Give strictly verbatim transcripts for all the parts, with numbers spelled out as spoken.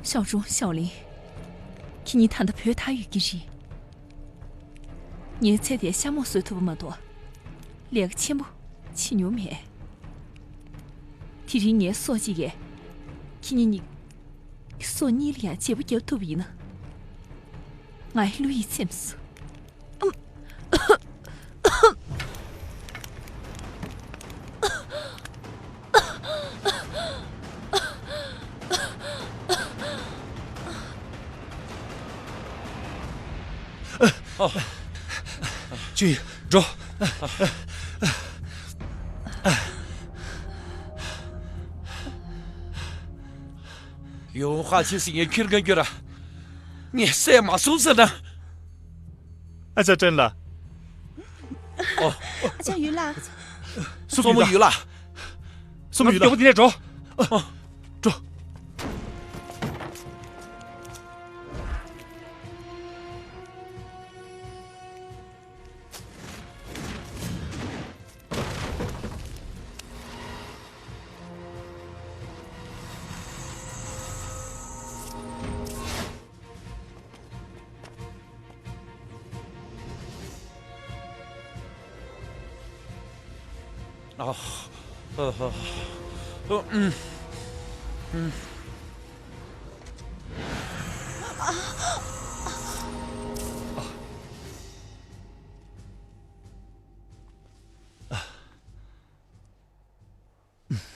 ཞའོ་ཀྲུང་ཞའོ་ལིན། ཁྱེད་གཉིས་ད་ལྟ་བོད་ཐར་ཡོད་ཀྱི་རེད། ངའི་ཚེ་འདིར་གཤམ་འོག་བཟོ་ཐུབ་པ་མ་གཏོགས། ལས་ཀ་ཆེན་པོ་བྱེད་མྱོང་མེད། དེ་རིང་ངའི་སྲོག་གཅིག་གིས། ཁྱེད་གཉིས་གཉིས། སྲོག་གཉིས་ལ་ཡང་བརྗེ་པོ་བརྒྱབ་ཐུབ་པ་ཡིན་ན། ང་ཡི་བློ་ཡིད་ཚིམ་སོང་། ཅུས། འགྲོ། ཡོང་ཧ་ཅི་སི་ངས་ཁྱེར་ག་འགྱུར་ར། ངས་བསད་མ་སོང་ཟེར་ན། ཨ་ཅག་ཀྲེན་ལགས། ཨོ། ཨ་ཅག་ཡུས་ལགས། སུ་སོ་མོ་ཡུས་ལགས། སོ་མོ་ཡུས་ལགས། མགྱོགས་པོ་འདི་ནས་འགྲོ། ཨོ། འགྲོ། ཨ། ཨ། ཨ། ཨ། ཨ། ཨ།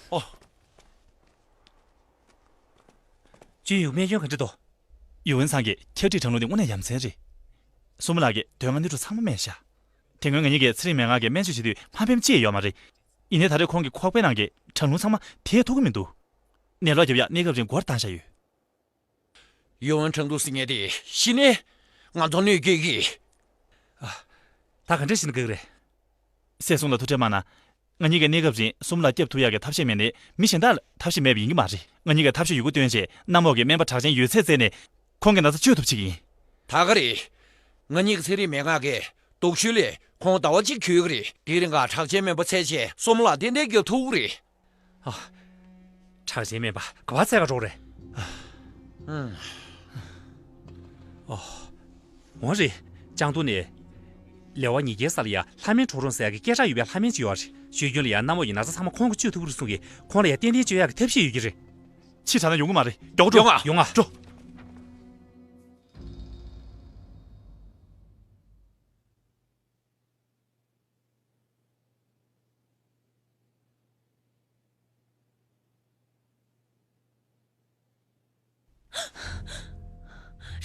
ཨོ། ཅུས་ཡུས། སྨན་སྐྱོན་ག་འདྲ་འདུག་ཡུས་ཝུན་ཚང་གི་ཁྱབ་སྒྲིག་གྲང་རླུང་དེ་དངོས་གནས་ཡ་མཚན་རེད། སོ་མོ་ལགས་ཀྱིས་དོན་ལྔ་སྣོད་དྲུག་ཚང་མ་སྨྲས་ཤག་དེ་སྔོན་ང་གཉིས་ཀྱིས་ཚེ་རིང་མན་ངག་གི་སྨན་བཅོས་བྱེད་དུས་ཕན་ཕན་ཅི་ཡང་ཡོད་མ་རེད། ཡིན་ནའི་ད་རེས་ཁོང་གི་ཁོག་པའི་ནང་གི་གྲང་རླུང་ཚང་མ་དེས་ཐུབ་ཀྱི་མི་འདུག་ནད་ལོག་རྒྱབ་ཡག་གནས་སྐབས་རིང་སྒོར་བཏང་བཞག་ཡོད། ཡུས་ཝུན་ཁྲང་ཏུའུ་ཟེར་མཁན་དེ་ཤི་ནས་ང་ཚོར་གནོད་སྐྱེལ་གི། ཨ། ད་ག་འདྲ་ཞིག་ན་དགའ་གི་རེད། སྲས་སྲུང་ལ་ཐུགས་ཁྲལ་མ་གནང་། ང་གཉིས་ཀྱིས་གནས་སྐབས་རིང་སོ་མོ་ལགས་སྐྱོབ་ཐུབ་ཡག་གི་ཐབས་ཤེས་མེད་ནའི་མི་གཞན་དག་ལ་ཐབས་ཤེས་མེད་པ་ཡིན་གྱི་མ་རེད། ང་གཉིས་ཀྱིས་ཐབས་ཤེས་ཡོད་རྒུ་བཏོན་བྱས་གནམ་འོག་གི་སྨན་པ་གྲགས་ཅན་ཡོད་ཚད་བཙལ་ནས་ཁོང་གི་ན་ཚ་བཅོས་ཐུབ་བྱེད་ཀྱི་ཡིན། ད་ག་རེད། ང་གཉིས་ཀྱི་ཚན་རིག་མན་ངག་གིས་སྡུག་ཤོས་ལས་ཁོང་ཟླ་བ་གཅིག་འགོར་གྱི་རེད། དེའི་རིང་ག་གྲགས་ཅན་སྨན་པ་འཚོལ་བྱས་སོ་མོ་ལགས་ཏན་ཏན་སྐྱོབ་ཐུབ་ཀྱི་རེད། ཨ། གྲགས་ཅན་སྨན་པ་ག་པར་འཚོལ་ག་འགྲོ་གི་རེད། ཨ། ཨོ། འོ་རེད། ཅང་ཏུང་ནས། ལེ་དབར་ཉིས་བརྒྱའི་ས་ལ་ཡ་ལྷ་སྨན་ཁྲོ་རོང་ཟེར་ཡག་གི་སྐད་གྲགས་ཡོད་པའི་ལྷ་སྨན་ཅིག་ཡོད་རེད། ཞོད་རྒྱུན་ལ་ཡ་གནམ་འོག་གི་ན་ཚ་ཚང་མ་ཁོང་གིས་བཅོས་ཐུབ་ཀྱི་རེད་གསུང་གི། ཁོང་ལ་ཡ་ཏན་ཏན་བཅོས་ཡག་གི་ཐབས་ཤེས་ཡོད་ཀྱི་རེད། ཕྱི་དྲགས་ན་ཡོང་གི་མ་རེད། མགྱོགས་པོ་འགྲོ། ཡོང་ང་། ཡོང་ང་། འགྲོ།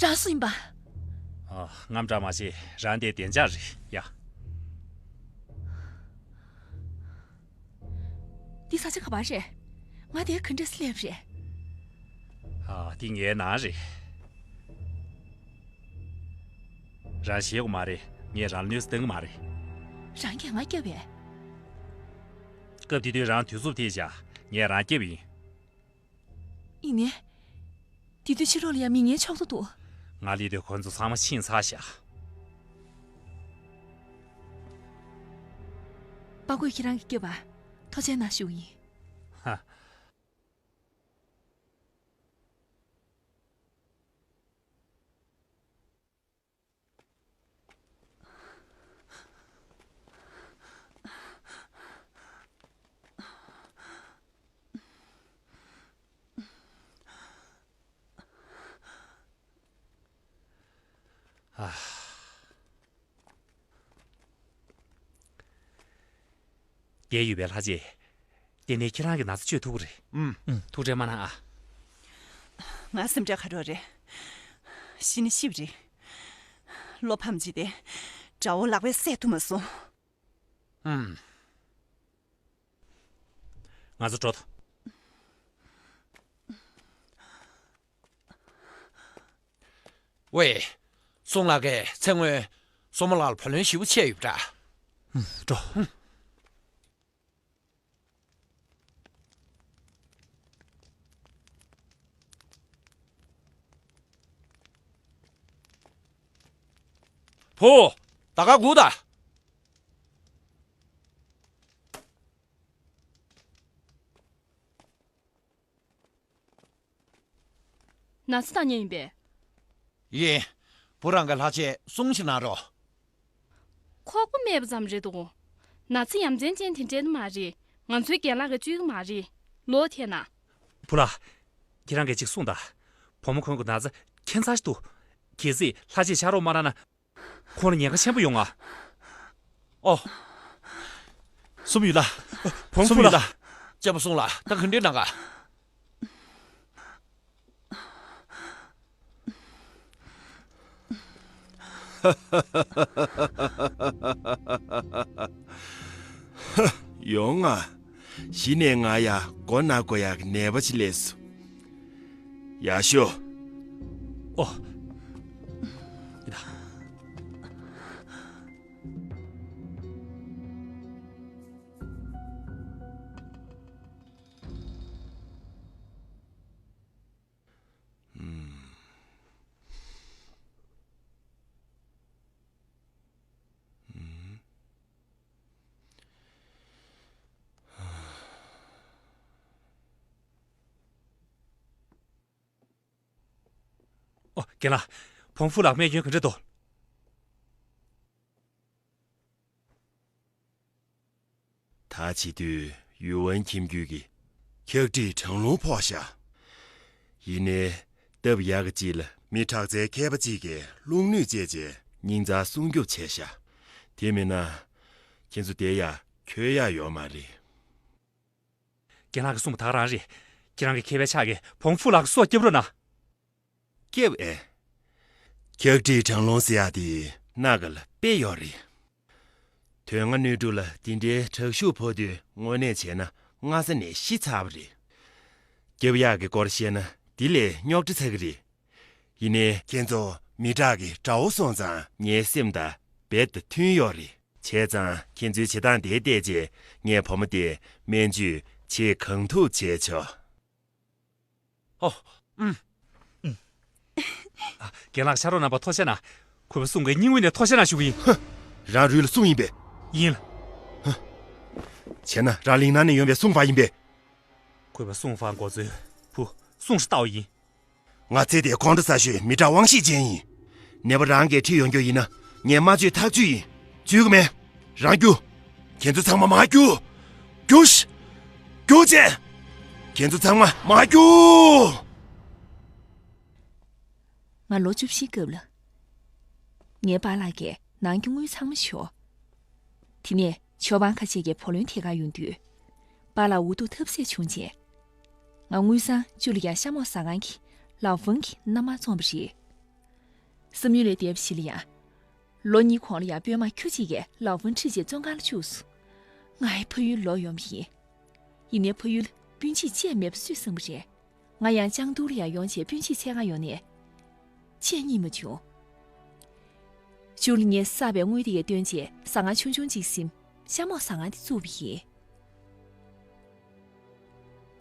རང་སུ་ཡིན་པ། ཨ། དངངས་སྐྲག་མ་བྱེད། རང་དེ་བདེ་འཇགས་རེད་ཡ། འདི་ས་ཆ་ག་པར་རེད། ང་དེར་ག་འདྲས་སླེབས་རེད། ཨ། འདི་ངའི་ནང་རེད། རང་ཞེད་དགོས་མ་རེད། ངས་རང་ལ་གནོད་འཚེ་བཏང་གི་མ་རེད། རང་གིས་ང་བསྐྱབས་པས། སྐབས་དེ་དུས་རང་དུས་ཚོད་ཐེབས་བཞག་ངས་རང་བསྐྱབས་པ་ཡིན། ཡིན་ནའི། དེ་དུས་ཕྱི་ལོགས་ལ་ཡང་མི་ངན་ཕྱོགས་སུ་འདུག་ང་སླེབས་དུས་ཁོ་ཚོ་ཚང་མ་ཕྱིན་ཚར་བཞག་དཔའ་རྒོད་ཁྱེད་རང་གིས་བསྐྱབས་པ། ཐུགས་རྗེ་གནང་ཞུ་གི་ཡིན། ཧ། ཨ། བསྡད་ཡོད་པའི་ལྷ་རྗེ། དེ་ནས་ཁྱེད་རང་གི་ན་ཚ་བཅོས་ཐུབ་ཀྱི་རེད། ཨུམ། ཨུམ། ཐུགས་ཁྲལ་མ་གནང་ཨ། ང་སེམས་ཁྲལ་ག་འདྲ་རེད། ཤི་ནི་ཤི་བ་རེད། བློ་ཕམ་བྱས་ཏེ། དགྲ་བོ་ལག་པས་བསད་ཐུབ་མ་སོང་། ཨུམ། ང་ཚོ་འགྲོ་ཐུབ། ཝེ། སྲུང་ལགས་ཀྱིས་མཚན་སྔོན་སོ་མོ་ལགས་ལ་བུ་ལོན་ཞེ་པོ་བཅད་ཡོད་པ་འདྲ། ཨུམ། འགྲོ། ཨུམ། ཕོ། ད་ག་སྒུག་ད། ན་ཚ་བཏང་མཁན་ཡིན་པས། ཡིན། བུ་རང་གི་ལྷག་ཆད་སྲུང་ཞིག་གནང་རོགས། ཁོག་པ་སྨད་པ་ཙམ་རེད་འདུག་ན་ཚ་ཡ་མཚན་ཅན་དེ་འདྲས་ནི་མ་རེད། ང་ཚོའི་རྒན་ལགས་ཀྱིས་བཅོས་ཀྱི་མ་རེད། ལོག་ཐལ་ན། བུ་ལགས། ཁྱེད་རང་གིས་ཅིག་གསུངས་དང་། བུ་མོ་ཁོང་གི་ན་ཚ་ཁྱད་མཚར་ཞིག་འདུག་གལ་སྲིད་ལྷག་ཆད་བཞག་རོགས་མ་གནང་ན། ཁོང་ལ་ཉེན་ཁ་ཆེན་པོ་ཡོང་ང་། ཨོ། སུམ་ཡུལ་ལགས། བུ་མོ་སུམ་ཡུལ་ལགས། སྐྱབས་པ་སོང་ལ་ད་ག་འདྲས་གནང་ག་ཡོང་ང་། གཞི་ནས་ང་ཡ་མགོ་ན་དགོས་ཡག་གི་ནད་པ་ཅིག་སླེབས་སོང་། ཡག་ཤོས། ཨོ། ཡིན་ད། ཨོ། རྒན་ལགས། བུ་མོ་ཧྥུ་ལགས་རྨས་སྐྱོན་ག་འདྲ་འདུག་ད་བྱེད་དུས་ཡུལ་ཝན་ཁྱིམ་རྒྱུད་ཀྱི་འཁྱག་ཁྲིད་གྲང་རླུང་ཕོག་ཤག་ཡིན་ནའི་སྟབས་ཡག་གི་ཅིག་ལ་མི་དྲག་རྩལ་མཁས་པ་ཅིག་གིས་རླུང་ནུས་སྤྱད་རྗེས་སྙིང་རྩར་སྲུང་སྐྱོབ་བྱས་ཤག་དེ་མིན་ན། ཁྱེད་ཚོ་དེ་ཡ་འཁྱོལ་ཡག་ཡོད་མ་རེད། རྒན་ལགས་ཀྱིས་གསུངས་པ་ད་ག་རང་རེད། ཁྱེད་རང་གི་མཁས་པའི་ཕྱག་གིས་བུ་མོ་ཧྥུ་ལགས་ཀྱི་སྲོག་སྐྱབས་རོགས་གནང་། སྐྱབས་ཨེ། འཁྱག་ཁྲིད་གྲང་རླུང་ཟེར་ཡག་དེ་སྣ་འགའ་ལ་དཔེ་ཡོད་རེད། དོན་ལྔ་སྣོད་དྲུག་ལ་དེ་འདྲའི་དྲག་ཤུགས་ཕོག་དུས་དངོས་གནས་བྱས་ན་སྔ་ས་ནས་ཤི་ཚར་བ་རེད། སྐྱབས་ཡག་གི་སྐོར་བཤད་ན་དེ་ལས་རྙོག་དྲ་ཚ་གི་རེད། ཡིན་ནའི་ཁྱེད་ཚོ་མི་དྲག་གི་དགྲ་བོ་སོང་ཙང་ངའི་སེམས་དང་རྦད་དེ་མཐུན་ཡོད་རེད། བྱས་ཙང་ཁྱེད་ཚོའི་བྱེད་སྟངས་དེ་བལྟས་རྗེས་ངས་བུ་མོ་དེ་སྨན་བཅོས་བྱེད་གང་ཐུབ་བྱས་ཆོག་ཨོ། ཨུམ། ཨུམ། ཨ། རྒན་ལགས་ཕྱག་རོགས་གནང་བར་ཐུགས་རྗེ་གནང་། གུས་པ་གསུང་གི་སྙིང་དབུས་ནས་ཐུགས་རྗེ་གནང་ཞུ་གི་ཡིན། ཧ། རང་རུས་ལ་སྲུང་ཡིན་པས། ཡིན་ལ། ཧ། བྱས་ན་རང་གླིང་ནང་ནས་ཡོང་བའི་སྲུང་འཕར་ཡིན་པས། གུས་པ་སྲུང་འཕར་མགོ་ཚོས་བུ་སྲུང་ཞིག་ལྟ་བ་ཡིན། ང་ཚེ་འདིའི་ཁོང་ཁྲོ་ཟ་ཤོས་མི་དྲག་དབང་ཤེད་ཅན་ཡིན། ནད་པ་རང་གིས་ཁྲིད་ཡོང་རྒྱུ་ཡིན་ན་ངས་མ་བཅོས་ཐག་ཆོད་ཡིན། འཇུས་གི་མེད། རང་རྒྱུགས། ཁྱེད་ཚོ་ཚང་མ་མར་རྒྱུགས། རྒྱུགས་ཤིག་རྒྱུགས་བྱས། ཁྱེད་ཚོ་ཚང་མ་མར་རྒྱུགས། ང་ལོ་བཅུ་བཞིའི་སྐབས་ལ། ངའི་པཱ་ལགས་ཀྱིས་ནང་གི་དངུལ་ཚང་མ་ཤོར། དེ་ནས་ཇོ་བང་ཁ་ཆེ་གི་བུ་ལོན་ཐད་ཀར་ཡོང་དུས། པཱ་ལགས་འུ་ཐུག་ཐབས་ཟད་བྱུང་རྗེས། ང་དངུལ་སྲང་བཅུ་ལ་ཡང་ཤ་མོག་ཟ་ཁང་གི་ལའོ་ཧྥུང་གི་མནའ་མར་བཙོངས་པ་རེད། བསམ་ཡུལ་ལས་འདས་པ་ཞིག་ལ་ཡང་། ལོ་གཉིས་གོང་ལ་ཡང་སྤོས་མ་ཁྱུ་གཅིག་གིས་ལའོ་ཧྥུང་ཁྲིད་རྗེས་བཙོན་ཁང་ལ་བཅུག་སོང་། ང་ཡི་ཕ་ཡུལ་ལོག་ཡོང་བ་ཡིན། ཡིན་ནའི་ཕ་ཡུལ་སྤུན་མཆེད་བཅས་མེད་པ་སུས་གསུངས་པ་རེད། ང་ཡང་ལྕང་ཏུའུ་ལ་ཡང་ཡོང་བྱས་སྤུན་མཆེད་འཚོལ་གར་ཡོང་ནས། ཅིས་རྙེད་མ་བྱུང་། གཞུག་ལ་ངས་བསགས་པའི་དངུལ་དེ་ཡང་བཏོན་བྱས་ཟ་ཁང་ཆུང་ཆུང་གཅིག་ཟིན། ཤ་མོག་ཟ་ཁང་དེ་བཙུགས་པ་ཡིན།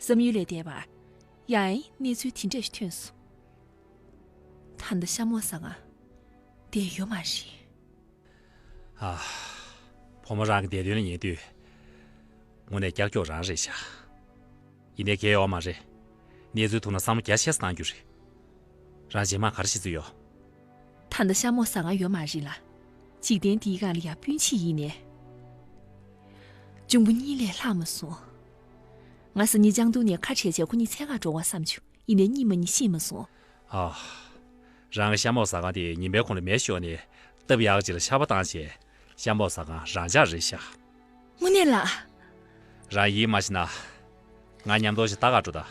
བསམ་ཡུལ་ལས་འདས་པར། ཡང་གནས་ཚུལ་དེ་འདྲ་ཞིག་ཐོན་སོང་། ད་ལྟ་ཤ་མོག་ཟ་ཁང་དེ་ཡོད་མ་རེད། ཨ། བུ་མོ་རང་གི་འདས་དོན་ལ་ཉན་དུས། དངོས་གནས་ཀྱག་ཀྱོག་རང་རེད་ཤག་ཡིན་ནའི་གལ་ཡོད་མ་རེད། གནས་ཚུལ་ཐུག་ན་བསམ་བློ་རྒྱ་ཆེ་ཙམ་གཏང་རྒྱུ་རེད། རང་རྗེས་མ་ག་རེ་བྱེད་རྩིས་ཡོད། ད་ལྟ་ཤ་མོག་ཟ་ཁང་ཡོད་མ་རེད་ལ། འཇིག་རྟེན་འདིའི་སྒང་ལ་ཡང་སྤུན་མཆེད་ཡིན་ནའི། གཅུང་པོ་གཉིད་ལས་ལྷག་མ་སོང་། ང་སང་ཉིན་ལྕང་ཏུའུ་ནས་ཁ་བྲལ་བྱས་ཁོ་གཉིས་འཚོལ་གར་འགྲོ་བ་བསམ་བྱུང་། ཡིན་ནའི་གཉིད་མ་ཉལ་ཤེས་མ་སོང་། ཨ། རང་གི་ཤ་མོག་ཟ་ཁང་དེ་ཉིན་པའི་གུང་ལ་མེ་ཤོར་ནས་སྟབས་ཡག་ཅིག་ལ་ཆར་པ་བཏང་བྱས་ཤ་མོག་ཟ་ཁང་རང་འཇགས་རེད་ཤག་དངོས་གནས་ལ། རང་ཡིད་མ་ཆེས་ན། ང་མཉམ་དུ་ཞིག་ལྟ་གར་འགྲོ་ད།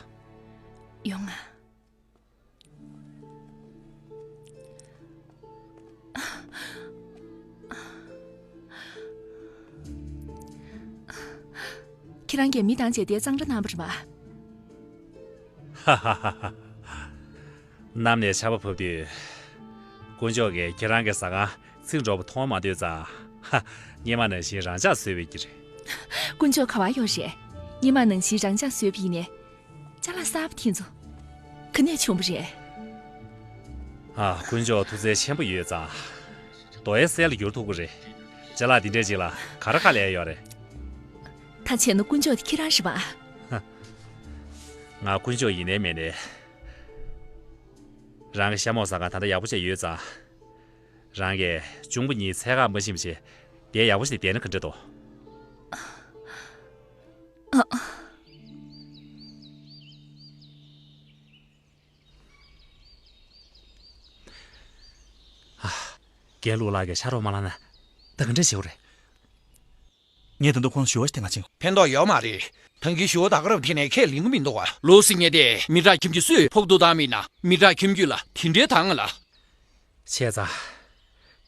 ཡོང་ང་། ཁྱེད་རང་གིས་མི་བཏང་བྱས་དེ་གཙང་སྦྲ་གནང་བ་རེད་པ། ཧ་ཧ་ཧ་ཧ། གནམ་ནས་ཆར་པ་བབས་དུས། དཀོན་མཆོག་གིས་ཁྱེད་རང་གི་ཟ་ཁང་ཚིག་འགྲོ་བ་མཐོང་མ་འདོད་ཙང་། ཧ། སྔོན་མ་ནང་བཞིན་རང་འཇགས་བཟོས་པའི་གི་རེད། དཀོན་མཆོག་ག་པར་ཡོད་རེད། སྔོན་མ་ནང་བཞིན་རང་འཇགས་བཟོས་པ་ཡིན་ནའི། ཅ་ལག་གསར་པ་དེ་ཚོ་ག་ནས་བྱུང་བ་རེད། ཨ། དཀོན་མཆོག་ཐུགས་བརྩེ་ཆེན་པོ་ཡོད་ཙང་། རྡོ་ཡི་གསེར་ལ་བསྒྱུར་ཐུབ་ཀྱི་རེད། ཅ་ལག་འདི་འདྲས་ཅིག་ལ་ག་རེ་དཀའ་ལས་ཡོད་རེད། ད་བྱས་ན་དཀོན་མཆོག་དེ་ཁྱེད་རང་རེད་པ། ང་དཀོན་མཆོག་ཡིན་ནའི་མིན་ནའི། རང་གི་ཤ་མོག་ཟ་ག་ད་ལྟ་ཡག་པོ་བྱས་ཡོད་ཙང་། རང་གིས་གཅུང་པོ་གཉིས་འཚོལ་ག་མ་ཕྱིན་པ་བྱས། བསྡད་ཡག་པོ་ཞིག་བསྡད་ན་ག་འདྲ་འདུག་རྒན་ལུག་ལགས་ཀྱིས་ཕྱག་རོགས་མ་གནང་ན་ད་ག་འདྲ་བྱེད་དགོས་རེད། ངས་ད་དུང་ཁོང་ཞུ་བ་ཞིག་དེ་ང་ཕྱིན། ཕན་ཐོགས་ཡོད་མ་རེད། ད་གིན་ཞུ་བ་ད་ག་རབ་དེ་ནས་ཁས་ལེན་གི་མི་འདུག་བ། ལོ་སི་ངས་དེ་མི་དྲག་ཁྱིམ་རྒྱུད་སུས་ཕོག་ཐུག་བཏང་མིན་ན། མི་དྲག་ཁྱིམ་རྒྱུད་ལ་དེ་འདྲའི་དང་ལ། བྱས་ཙང་།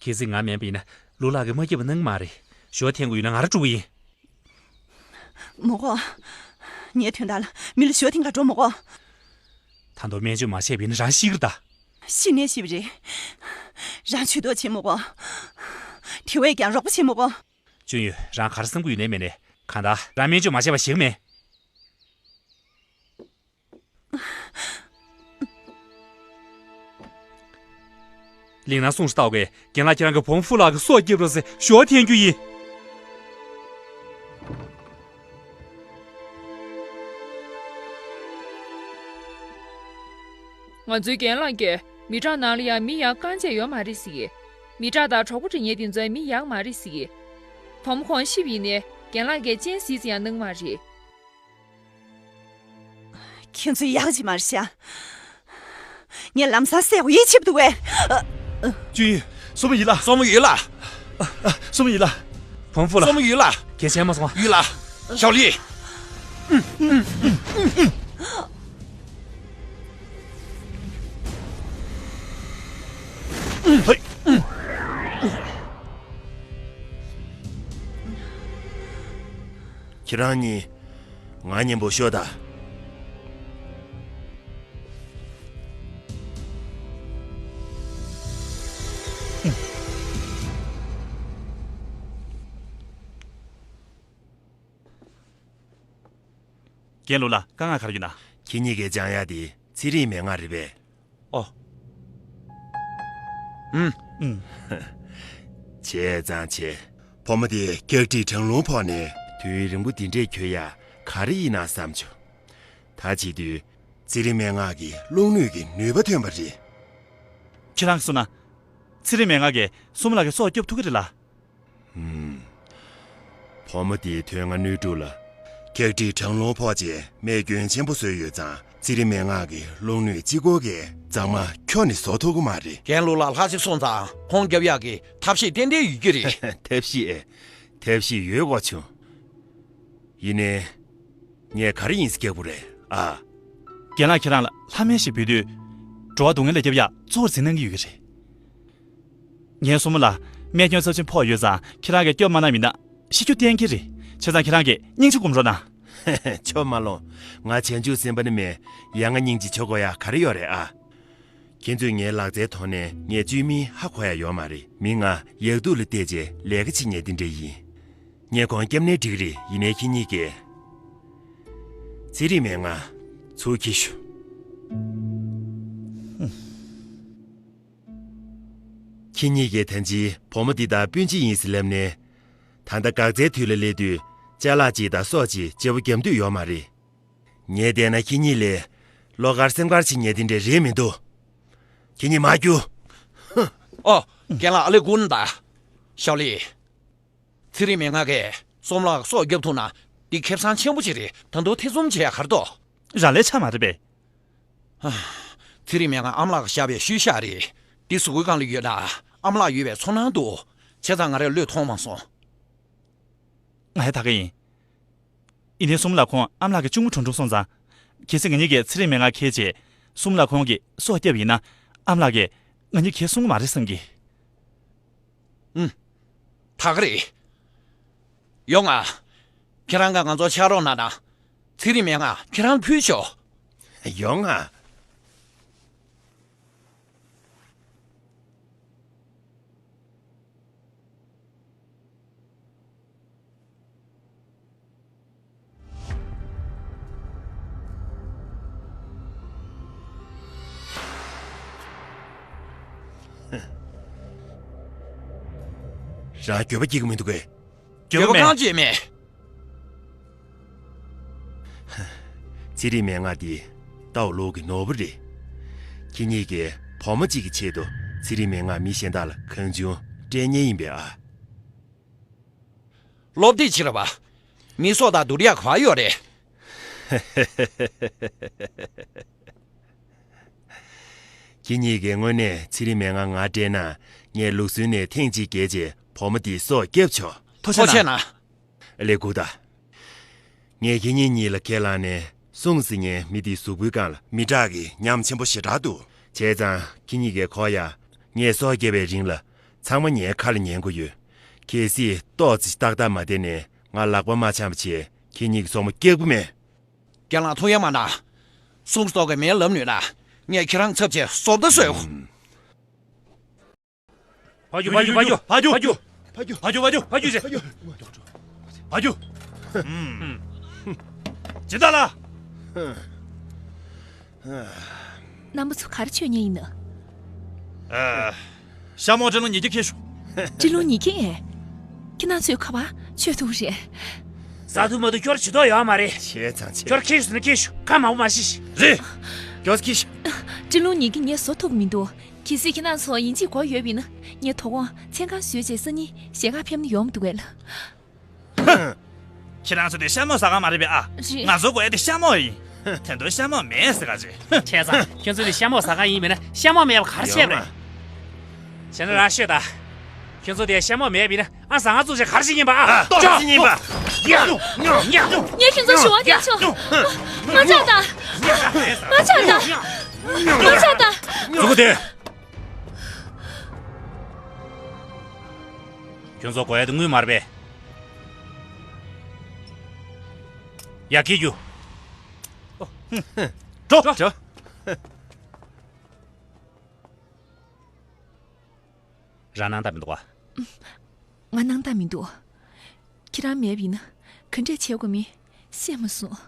གལ་སྲིད་ང་མིན་པ་ཡིན་ན་ལུག་ལགས་ཀྱིས་མ་སྐྱིད་པ་གནང་གི་མ་རེད། ཞུ་བ་འཐེན་དགོས་ཡོད་ན་ང་རང་འགྲོ་གི་ཡིན། མོ་གོ། ངའི་དོན་དག་ལ་མི་ལ་ཞུ་བ་འཐེན་ག་འགྲོ་མོ་གོ། ད་དུང་སྨན་བཅོས་མ་བྱས་པ་ཡིན་ན་རང་ཤི་གི་རེད་ད། ཤི་ནས་ཤི་བ་རེད། རང་ཇུས་གཏོགས་བྱེད་མོ་གོ། དེ་བས་ཀྱང་རོགས་པ་བྱེད་མོ་གོ། ཅུན་ཡུས། རང་ག་རེ་བསམ་གྱི་ཡོད་ནའི་མེད་ནའི། གང་ལྟར་རང་སྨན་བཅོས་མ་བྱས་པ་ཞིག་མེད། གླིང་ནང་སུ་ཞིག་ལྟ་བ་གིས་རྒན་ལགས་ཁྱེད་རང་གི་བུ་མོ་ཧྥུ་ལགས་ཀྱི་སྲོག་སྐྱོབ་རོགས་ཟེར་ཞུ་བ་འཐེན་རྒྱུ་ཡིན། ང་ཚོའི་རྒན་ལགས་ཀྱིས་མི་དྲག་ནང་ལ་ཡང་མི་ཡག་རྐང་གཅིག་ཡོད་མ་རེད་ཟེར། མི་དྲག་དང་གྲོགས་པོ་འབྲི་མཁན་དེ་ཚོ་མི་ཡག་མ་རེད་ཟེར། བུ་མོ་ཁོང་ཤི་བ་ཡིན་ནའི་རྒན་ལགས་ཀྱིས་སྤྱན་གཟིགས་ཙམ་ཡང་གནང་མ་རེད། ཁྱེད་ཚོས་ཡག་ཅིག་མ་རེད་ཤག་ངས་ལམ་སང་བསད་དགོས་ཡིད་ཆེས་འདུག་གས། ཅུན་ཡུས། སྲུ་མོ་ཡིན་ལགས། སྲུ་མོ་ཡིན་ལགས། སྲུ་མོ་ཡིན་ལགས། བུ་མོ་ཧྥུ་ལགས། སྲུ་མོ་ཡིན་ལགས། གལ་ཆེན་མ་སོང་། ཡིན་ལགས། ཞའོ་ལི། ཁྱེད་རང་གཉིས། ང་མཉམ་པོ་ཤོག་དང་། རྒན་ལུག་ལགས། དཀའ་ངལ་ག་རེ་ཡོད་ན། ཁྱེད་གཉིས་ཀས་སྦྱང་ཡག་དེ་ཚེ་རིང་མན་ངག་རེད་པས། ཨོ། ཨུམ། ཨུམ། བྱས་ཙང་བྱས། བུ་མོ་དེ་རྒྱག་དྲིས་གྲང་རླུང་ཕོག་ནས་དུས་ཡུན་རིང་པོ་འདི་འདྲས་འགྱོ་ཡག་ག་རེ་ཡིན་ན་བསམ་བྱུང་། ད་བྱེད་དུས་ཚེ་རིང་མན་ངག་གི་རླུང་ནུས་ཀྱི་ནུས་པ་ཐོན་པ་རེད། ཁྱེད་རང་གིས་གསུངས་ན། ཚེ་རིང་མན་ངག་གིས་སྲུ་མོ་ལགས་ཀྱི་སྲོག་སྐྱོབ་ཐུབ་ཀྱི་རེད་ལ། ཧུམ། བུ་མོ་དེའི་དོན་ལྔ་སྣོད་དྲུག་ལ། རྒྱག་དྲིས་གྲང་རླུང་ཕོག་རྗེས་རྨས་སྐྱོན་ཆེན་པོ་བཟོས་ཡོད་ཙང་། ཚེ་རིང་མན་ངག་གི་རླུང་ནུས་གཅིག་པོ་གིས་གཙང་མ་ཁྱོན་ནས་བཟོ་ཐུབ་ཀྱི་མ་རེད། རྒན་ལུག་ལགས་ལྷག་ཅིག་སོང་ཙང་ཁོང་རྒྱབ་ཡག་གི་ཐབས་ཤེས་ཏན་ཏན་ཡོད་ཀྱི་རེད། ཐབས་ཤེས། ཐབས་ཤེས་ཡོད་དགོས་བྱུང་། ཡིན་ནའི། ངས་ག་རེ་ཡིན་ཟེར་རྒྱག་དགོས་རེད་ཨ། རྒན་ལགས་ཁྱེད་རང་ལ་ལྷ་སྨན་ཞིག་འབུལ་དུས། འགྲོ་བ་སྡུག་བསྔལ་ལས་སྐྱོབ་ཡག་གཙོ་བོར་འཛིན་གནང་གི་ཡོད་ཀྱི་རེད། ངའི་སྲུ་མོ་ལ་རྨས་སྐྱོན་ཚབས་ཆེན་ཕོག་ཡོད་ཙང་ཁྱེད་རང་གིས་སྐྱོབ་མ་གནང་མིན་ན་ཤི་རྒྱུ་གཏན་འཁེལ་རེད། བྱས་ཙང་ཁྱེད་རང་གིས་སྙིང་རྗེ་སྒོམ་རོགས་གནང་། ཁྱོད་མ་ལོང་། ང་བྱང་ཆུབ་སེམས་དཔའ་ནི་མིན། ཡ་ང་སྙིང་རྗེ་བྱེད་དགོས་ཡག་ག་རེ་ཡོད་རེད་ཨ། ཁྱེད་ཚོས་ངའི་ལག་རྩལ་མཐོང་ནས་ངས་བཅོས་མིན་ཧ་གོ་ཡག་ཡོད་མ་རེད། མི་ང་ཡག་སྡུག་ལ་བལྟས་རྗེས་ལས་ཀ་བྱེད་མཁན་དེ་འདྲ་ཡིན། ངས་ཁོང་སྐྱབས་ནའི་འགྲིག་གི་རེད། ཡིན་ནའི་ཁྱེད་གཉིས་ཀས། ཚེ་རིང་མན་ངག་ཚུར་འཁྱེར་ཤོག་ཁྱེད་གཉིས་ཀས་ད་ཅིའི་བུ་མོ་འདི་དང་སྤུན་མཆེད་ཡིན་ཟེར་ལབ་ནས། ད་ལྟ་འགག་རྩའི་དུས་ལ་སླེབས་དུས་ཅ་ལག་ཅིག་དང་སོགས་ཅིག་བརྗེ་པོ་རྒྱབ་འདོད་ཡོད་མ་རེད། ངས་བལྟས་ན་ཁྱེད་གཉིས་ལས། བློ་དཀར་སེམས་དཀར་བྱེད་མཁན་དེ་འདྲ་རེད་མི་འདུག་ཁྱེད་གཉིས་མར་རྒྱུགས། ཨོ། རྒན་ལགས་ཨ་ལེ་ཀུན་དང་། ཞའོ་ལི། ཚེ་རིང་མན་ངག་གིས་སྲུ་མོ་ལགས་སྲོག་སྐྱོབ་ཐུབ་ན་འདི་ཁེ་བཟང་ཆེན་པོ་ཅིག་རེད། ད་དུང་ཐེ་ཚོམ་བྱེད་ཡག་ག་རེ་འདུག་རང་ལས་ཆགས་མ་རེད་པས། ཚེ་རིང་མན་ངག་ཨ་མ་ལགས་ཀྱིས་བཞག་པའི་ཤུལ་བཞག་རེད། འདི་གཟུགས་པོའི་སྒང་ལ་ཡོད་ན་ཨ་མ་ལགས་ཡོད་པའི་ཚོར་སྣང་འདུག་བྱས་ཙང་ང་རས་བློས་ཐོངས་མ་སོང་། ང་ཡང་ད་ག་ཡིན། ཡིན་ནའི་སྲུ་མོ་ལགས་ཁོང་ཨ་མ་ལགས་ཀྱི་གཅུང་མོ་གྲོངས་གྲོངས་སོང་ཙང་། གལ་སྲིད་ང་གཉིས་ཀྱིས་ཚེ་རིང་མན་ངག་འཁྱེར་རྗེས་སྲུ་མོ་ལགས་ཁོང་གི་སྲོག་བསྐྱབས་ཡིན་ན། ཨ་མ་ལགས་ཀྱིས་ང་གཉིས་གང་ཡང་གསུང་གི་མ་རེད་བསམ་གི། ཨུམ། ད་ག་རེད། ཡོང་ང་། ཁྱེད་རང་གིས་ང་ཚོར་ཕྱག་རོགས་གནང་དང་། ཚེ་རིང་མན་ངག་ཁྱེད་རང་ལ་ཕུལ་ཤོག་ཡོང་ང་། རང་འགྱོད་པ་སྐྱེ་གི་མི་འདུག་གས། འགྱོད་པ་མེད། གང་བྱས་མེད། ཚེ་རིང་མན་ངག་འདི་ལྟ་བ་ལོག་གི་ནོར་བུ་རེད། ཁྱེད་གཉིས་ཀས་ བུ་མོ་གཅིག་གི་ཆེད་དུ་ཚེ་རིང་མས་ང་མི་གཞན་དག་ལ་གང་བྱུང་སྤྲད་མཁན་ཡིན་པས་ཨ། སློབ་དེབ་ཕྱིར་བ། མི་སྲོག་དང་བསྡུར་ཡག་ག་ཡོད་རེད། ཁྱེད་གཉིས་ཀྱིས་དངོས་གནས་ཚེ་རིང་མས་ང་ང་སྤྲད་ན། ངས་ལུགས་སྲོལ་ནས་ཐེངས་གཅིག་བརྒལ་རྗེས་བུ་མོ་འདིའི་སྲོག་བསྐྱབས་ཆོག་ཐུགས་རྗེ་གནང་། ལས་ཁུར་ད། ངས་ཁྱེད་གཉིས་གཉིས་ལ་ཁས་བླངས་ནས་སུང་ཟེར་མཁན་མི་དེའི་གཟུགས་པོའི་སྒང་ལ་མི་དྲག་གི་ཉམས་ཆེན་པོ་ཞེ་དྲག་འདུག་བྱས་ཙང་ཁྱེད་གཉིས་ཀྱིས་གོ་ཡ། ངས་སྲོག་བསྐྱབས་པའི་རིང་ལ་ཚང་མ་ངའི་ཁ་ལ་ཉན་དགོས་ཡོད། གལ་སྲིད་ཏོག་ཙམ་ཏག་ཏག་མ་བསྡད་ནས་ང་ལག་པ་མ་འཆང་བ་བྱས་ཁྱེད་གཉིས་ཀྱི་སྲོག་མ་སྐྱབས་ཀྱི་མེད། རྒན་ལགས་ཐུགས་ཡ་མ་གནང་། སུང་སོགས་ཀྱི་མེད་ལབ་ནུས་ན་ངས་ཁྱེད་རང་ཚབ་བྱས་བཟོ་ལྟ་བཟོས། ཕ་རྒྱུ་ཕ་རྒྱུ་ཕ་རྒྱུ་ཕ་རྒྱུ་ཕ་རྒྱུ་ཕ་རྒྱུ་ཕ་རྒྱུ་ཕ་རྒྱུ་ཕ་རྒྱུ་ཕ་རྒྱུ་ཕ་རྒྱུ། ཇི་ལྟ་ལ། རྣམ་པ་ཚོ་ག་རེ་བྱེད་མཁན་ཡིན་ན། ཨ། ཤ་མོ་སྤྲེལ་ལུང་ཉི་ཁྱི་ཁྱེར་ཤོག་སྤྲེལ་ལུང་ཉི་ཁྱི་ཨེ། ཁྱེད་རྣམ་ཚོས་ག་པར་བྱེད་ཐུབ་རེད། ཟ་ཐུབ་མ་ཐུབ་ཁྱོར་བྱེད་ཐུབ་ཡོད་མ་རེད། བྱས་ཙང་བྱས། ཁྱོར་ཁྱེར་ཤོག་ཟེར་ན་ཁྱེར་ཤོག་ཁ་མང་པོ་མ་བཤད་ཤིག་རེད། མགྱོགས་ཁྱེར་ཤོག་སྤྲེལ་ལུང་ཉི་ཁྱི་ངས་བཟོ་ཐུབ་མི་འདུག་གལ་སྲིད་ཁྱེད་རྣམ་ཚོ་ཡིན་གཅིག་དགོས་ཡོད་པ་ཡིན་ན་ངས་དོ་དགོང་མཚན་གང་བཟོས་རྗེས་སང་ཉིན་ཞལ་ཁ་ཕེབས་ན་ཡོང་མི་འདུག་གས་ལ། ཁྱེད་རང་ཚོ་དེ་ཤ་མོ་ཟ་ཁང་མ་རེད་པས་ཨ། རེད། ང་ཚོ་དགོས་ཡ་དེ་ཤ་མོ་ཡིན། དེ་འདྲ་ཤ་མོ་མེད་ཟེར་ག་རེད། བྱས་ཙང་ཁྱོད་ཚོ་དེ་ཤ་མོ་ཟ་ཁང་ཡིན་མིན་ན་ཤ་མོ་མེད་པ་ག་རེ་བྱས་པ་རེད། བྱས་ན་རང་ཤོད་ད། ཁྱོད་ཚོ་དེ་ཤ་མོ་མེད་པ་ཡིན་ན་ཨ་ཟ་ཁང་བཙུགས་བྱས་ག་རེ་བྱེད་ཀྱིན་པ་ཨ། ལྟོགས་ཤི་ཡིན་པ། ཡ། ཡ། ངས་ཁྱོད་ཚོ་ཞུ་བ་རྒྱག་ཆོག་ང་ཆག་ད། ང་ཆག་ད། ང་ཆག་ད། ཟུག་གུ་དེ། ཁྱོད་ཚོ་དགོས་ཡ་དེ་དངུལ་མ་རེད་པས། ཡ་ཁྱི་རྒྱུ། འགྲོ། འགྲོ། རང་སྣང་དག་མི་འདུག་ག་ང་སྣང་དག་མི་འདུག་ཁྱེད་རང་མེད་པ་ཡིན་ན་ག་འདྲས་བྱེད་དགོས་མིན་ཤེས་མ་སོང་།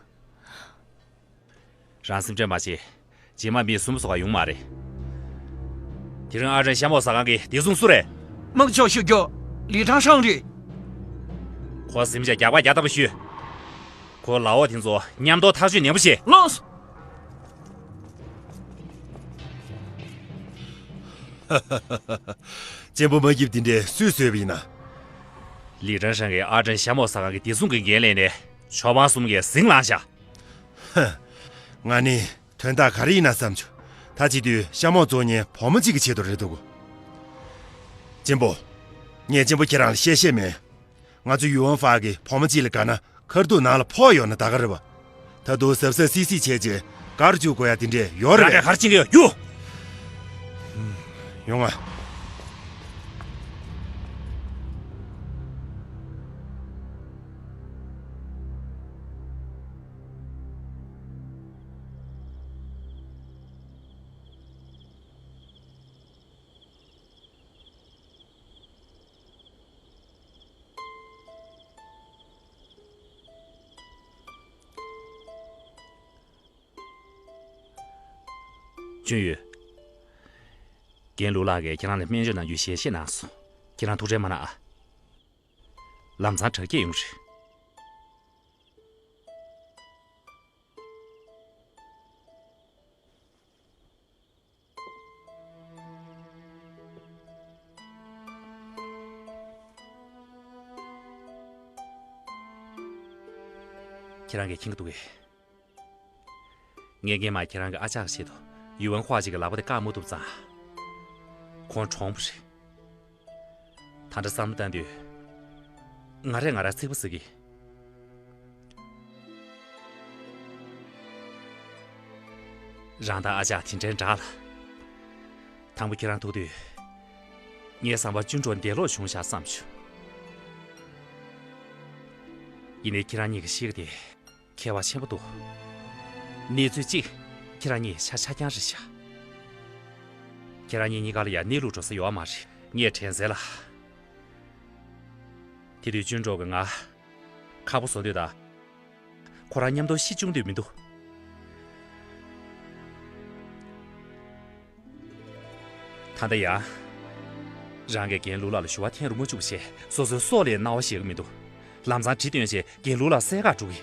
རང་སེམས་ཁྲལ་མ་བྱེད། རྗེས་མ་མི་གསུམ་སོགས་ཡོང་མ་རེད། དེ་རིང་ཨ་ཅན་ཤ་མོག་ཟ་ཁང་གི་བདེ་སྲུང་སུ་རེད། དམག་ཕྱོགས་ཞུ་རྒྱུ། ལི་ཁྲང་ཧྲང་རེད། ཁོ་སེམས་ཅན་རྒྱག་པ་རྒྱག་ཐབས་ཤོད། ཁོ་ལའོ་དེ་ཚོ་མཉམ་དུ་ཐག་གཅོད་ནན་པོ་བྱེད། ལགས་སོ། གཅེན་པོ་མ་སྐྱིད་འདི་འདྲས་སུས་བཟོས་པ་ཡིན་ན། ལི་ཁྲང་ཧྲང་གིས་ཨ་ཅན་ཤ་མོག་ཟ་ཁང་གི་བདེ་སྲུང་གི་འགན་ལེན་ནས་ཆོས་དབང་གསུམ་གྱི་ཟིང་ལངས་བཞག་ང་ནི་དོན་དག་ག་རེ་ཡིན་ན་བསམ་བྱུང་། ད་བྱེད་དུས་ཤ་མོག་བཙོང་མཁན་བུ་མོ་གཅིག་གི་ཆེད་དུ་རེད་འདུག་གཅེན་པོ། ངས་གཅེན་པོ་ཁྱེད་རང་ལ་བཤད་ཤེས་མེད། ང་ཚོ་ཡུ་ཝན་ཧྥ་གི་བུ་མོ་གཅིག་ལ་དགའ་ན་ཁ་ཐུག་ནང་ལ་ཕོག་ཡོང་ན་ད་ག་རེད་པ། ད་དུང་གཟབ་གཟབ་སིག་སིག་བྱས་རྗེས་གར་བཅུག་དགོས་ཡ་དེ་འདྲས་ཡོད་རེད་པས། ང་ག་རེ་བྱེད་ཀྱི་ཡོད་རྒྱུ། ཡོང་ང་། ཅུན་ཡུས། རྒན་ལུའུ་ལགས་ཀྱིས་ཁྱེད་རང་ལ་སྨན་བཅོས་གནང་རྒྱུའི་ཞལ་བཞེས་གནང་སོང་། ཁྱེད་རང་ཐུགས་ཁྲལ་མ་གནང་ཨ། ལམ་སང་དྲག་སྐྱེད་ཡོང་རེད། ཁྱེད་རང་གིས་མཁྱེན་གྱི་འདུག་གས། ངས་སྔན་མ་ཁྱེད་རང་གི་ཨ་ཅག་གི་ཆེད་དུ་ཡུལ་དབང་ཁོག་ཅིག་གི་ལག་པ་དེ་བཀག་མ་ཐུབ་ཙང་། ཁོང་གྲོངས་པ་རེད། ད་ལྟ་བསམ་བློ་བཏང་དུས། ང་རས་ང་རང་ཚིག་པ་ཟ་གི། རང་དང་ཨ་ཅག་དེ་འདྲའི་འདྲ་ལ། དང་པོ་ཁྱེད་རང་ཐུག་དུས། ངའི་བསམ་པར་ཅུན་ཀྲོའུ་འདས་ལོག་བྱུང་ཤག་བསམ་བྱུང་། ཡིན་ནའི་ཁྱེད་རང་གཉིས་ཀྱིས་ཤེས་ཀྱི་དེ། ཁྱད་པར་ཆེན་པོ་འདུག་གནས་ཚུལ་གཅིག་ཁྱེད་རང་གཉིས་ཆ་ཆ་རྐྱང་རེད་ཤག་ཁྱེད་རང་གཉིས་གཉིས་ཀ་ལ་ཡང་གནས་ལུགས་འགྲོ་ས་ཡོད་མ་རེད། ངས་དྲན་གསལ་ལ། དེ་དུས་ཅུན་ཀྲོའུ་གིས་ང་ཁག་པོ་བཟོ་འདོད་དང་། ཁོ་རང་མཉམ་དུ་ཤི་བཅུག་འདོད་མི་འདུག་ད་ལྟ་ཡང་། རང་གིས་རྒན་ལུའུ་ལགས་ལ་ཞུ་བ་འཐེན་རུ་མ་བཅུག་བྱས་སོ་སོའི་སྲོག་ལ་སྣང་བ་ཞེ་གི་མི་འདུག་ལམ་སང་གྲི་བཏོན་བྱས་རྒན་ལུའུ་ལགས་བསད་ག་འགྲོ་གི།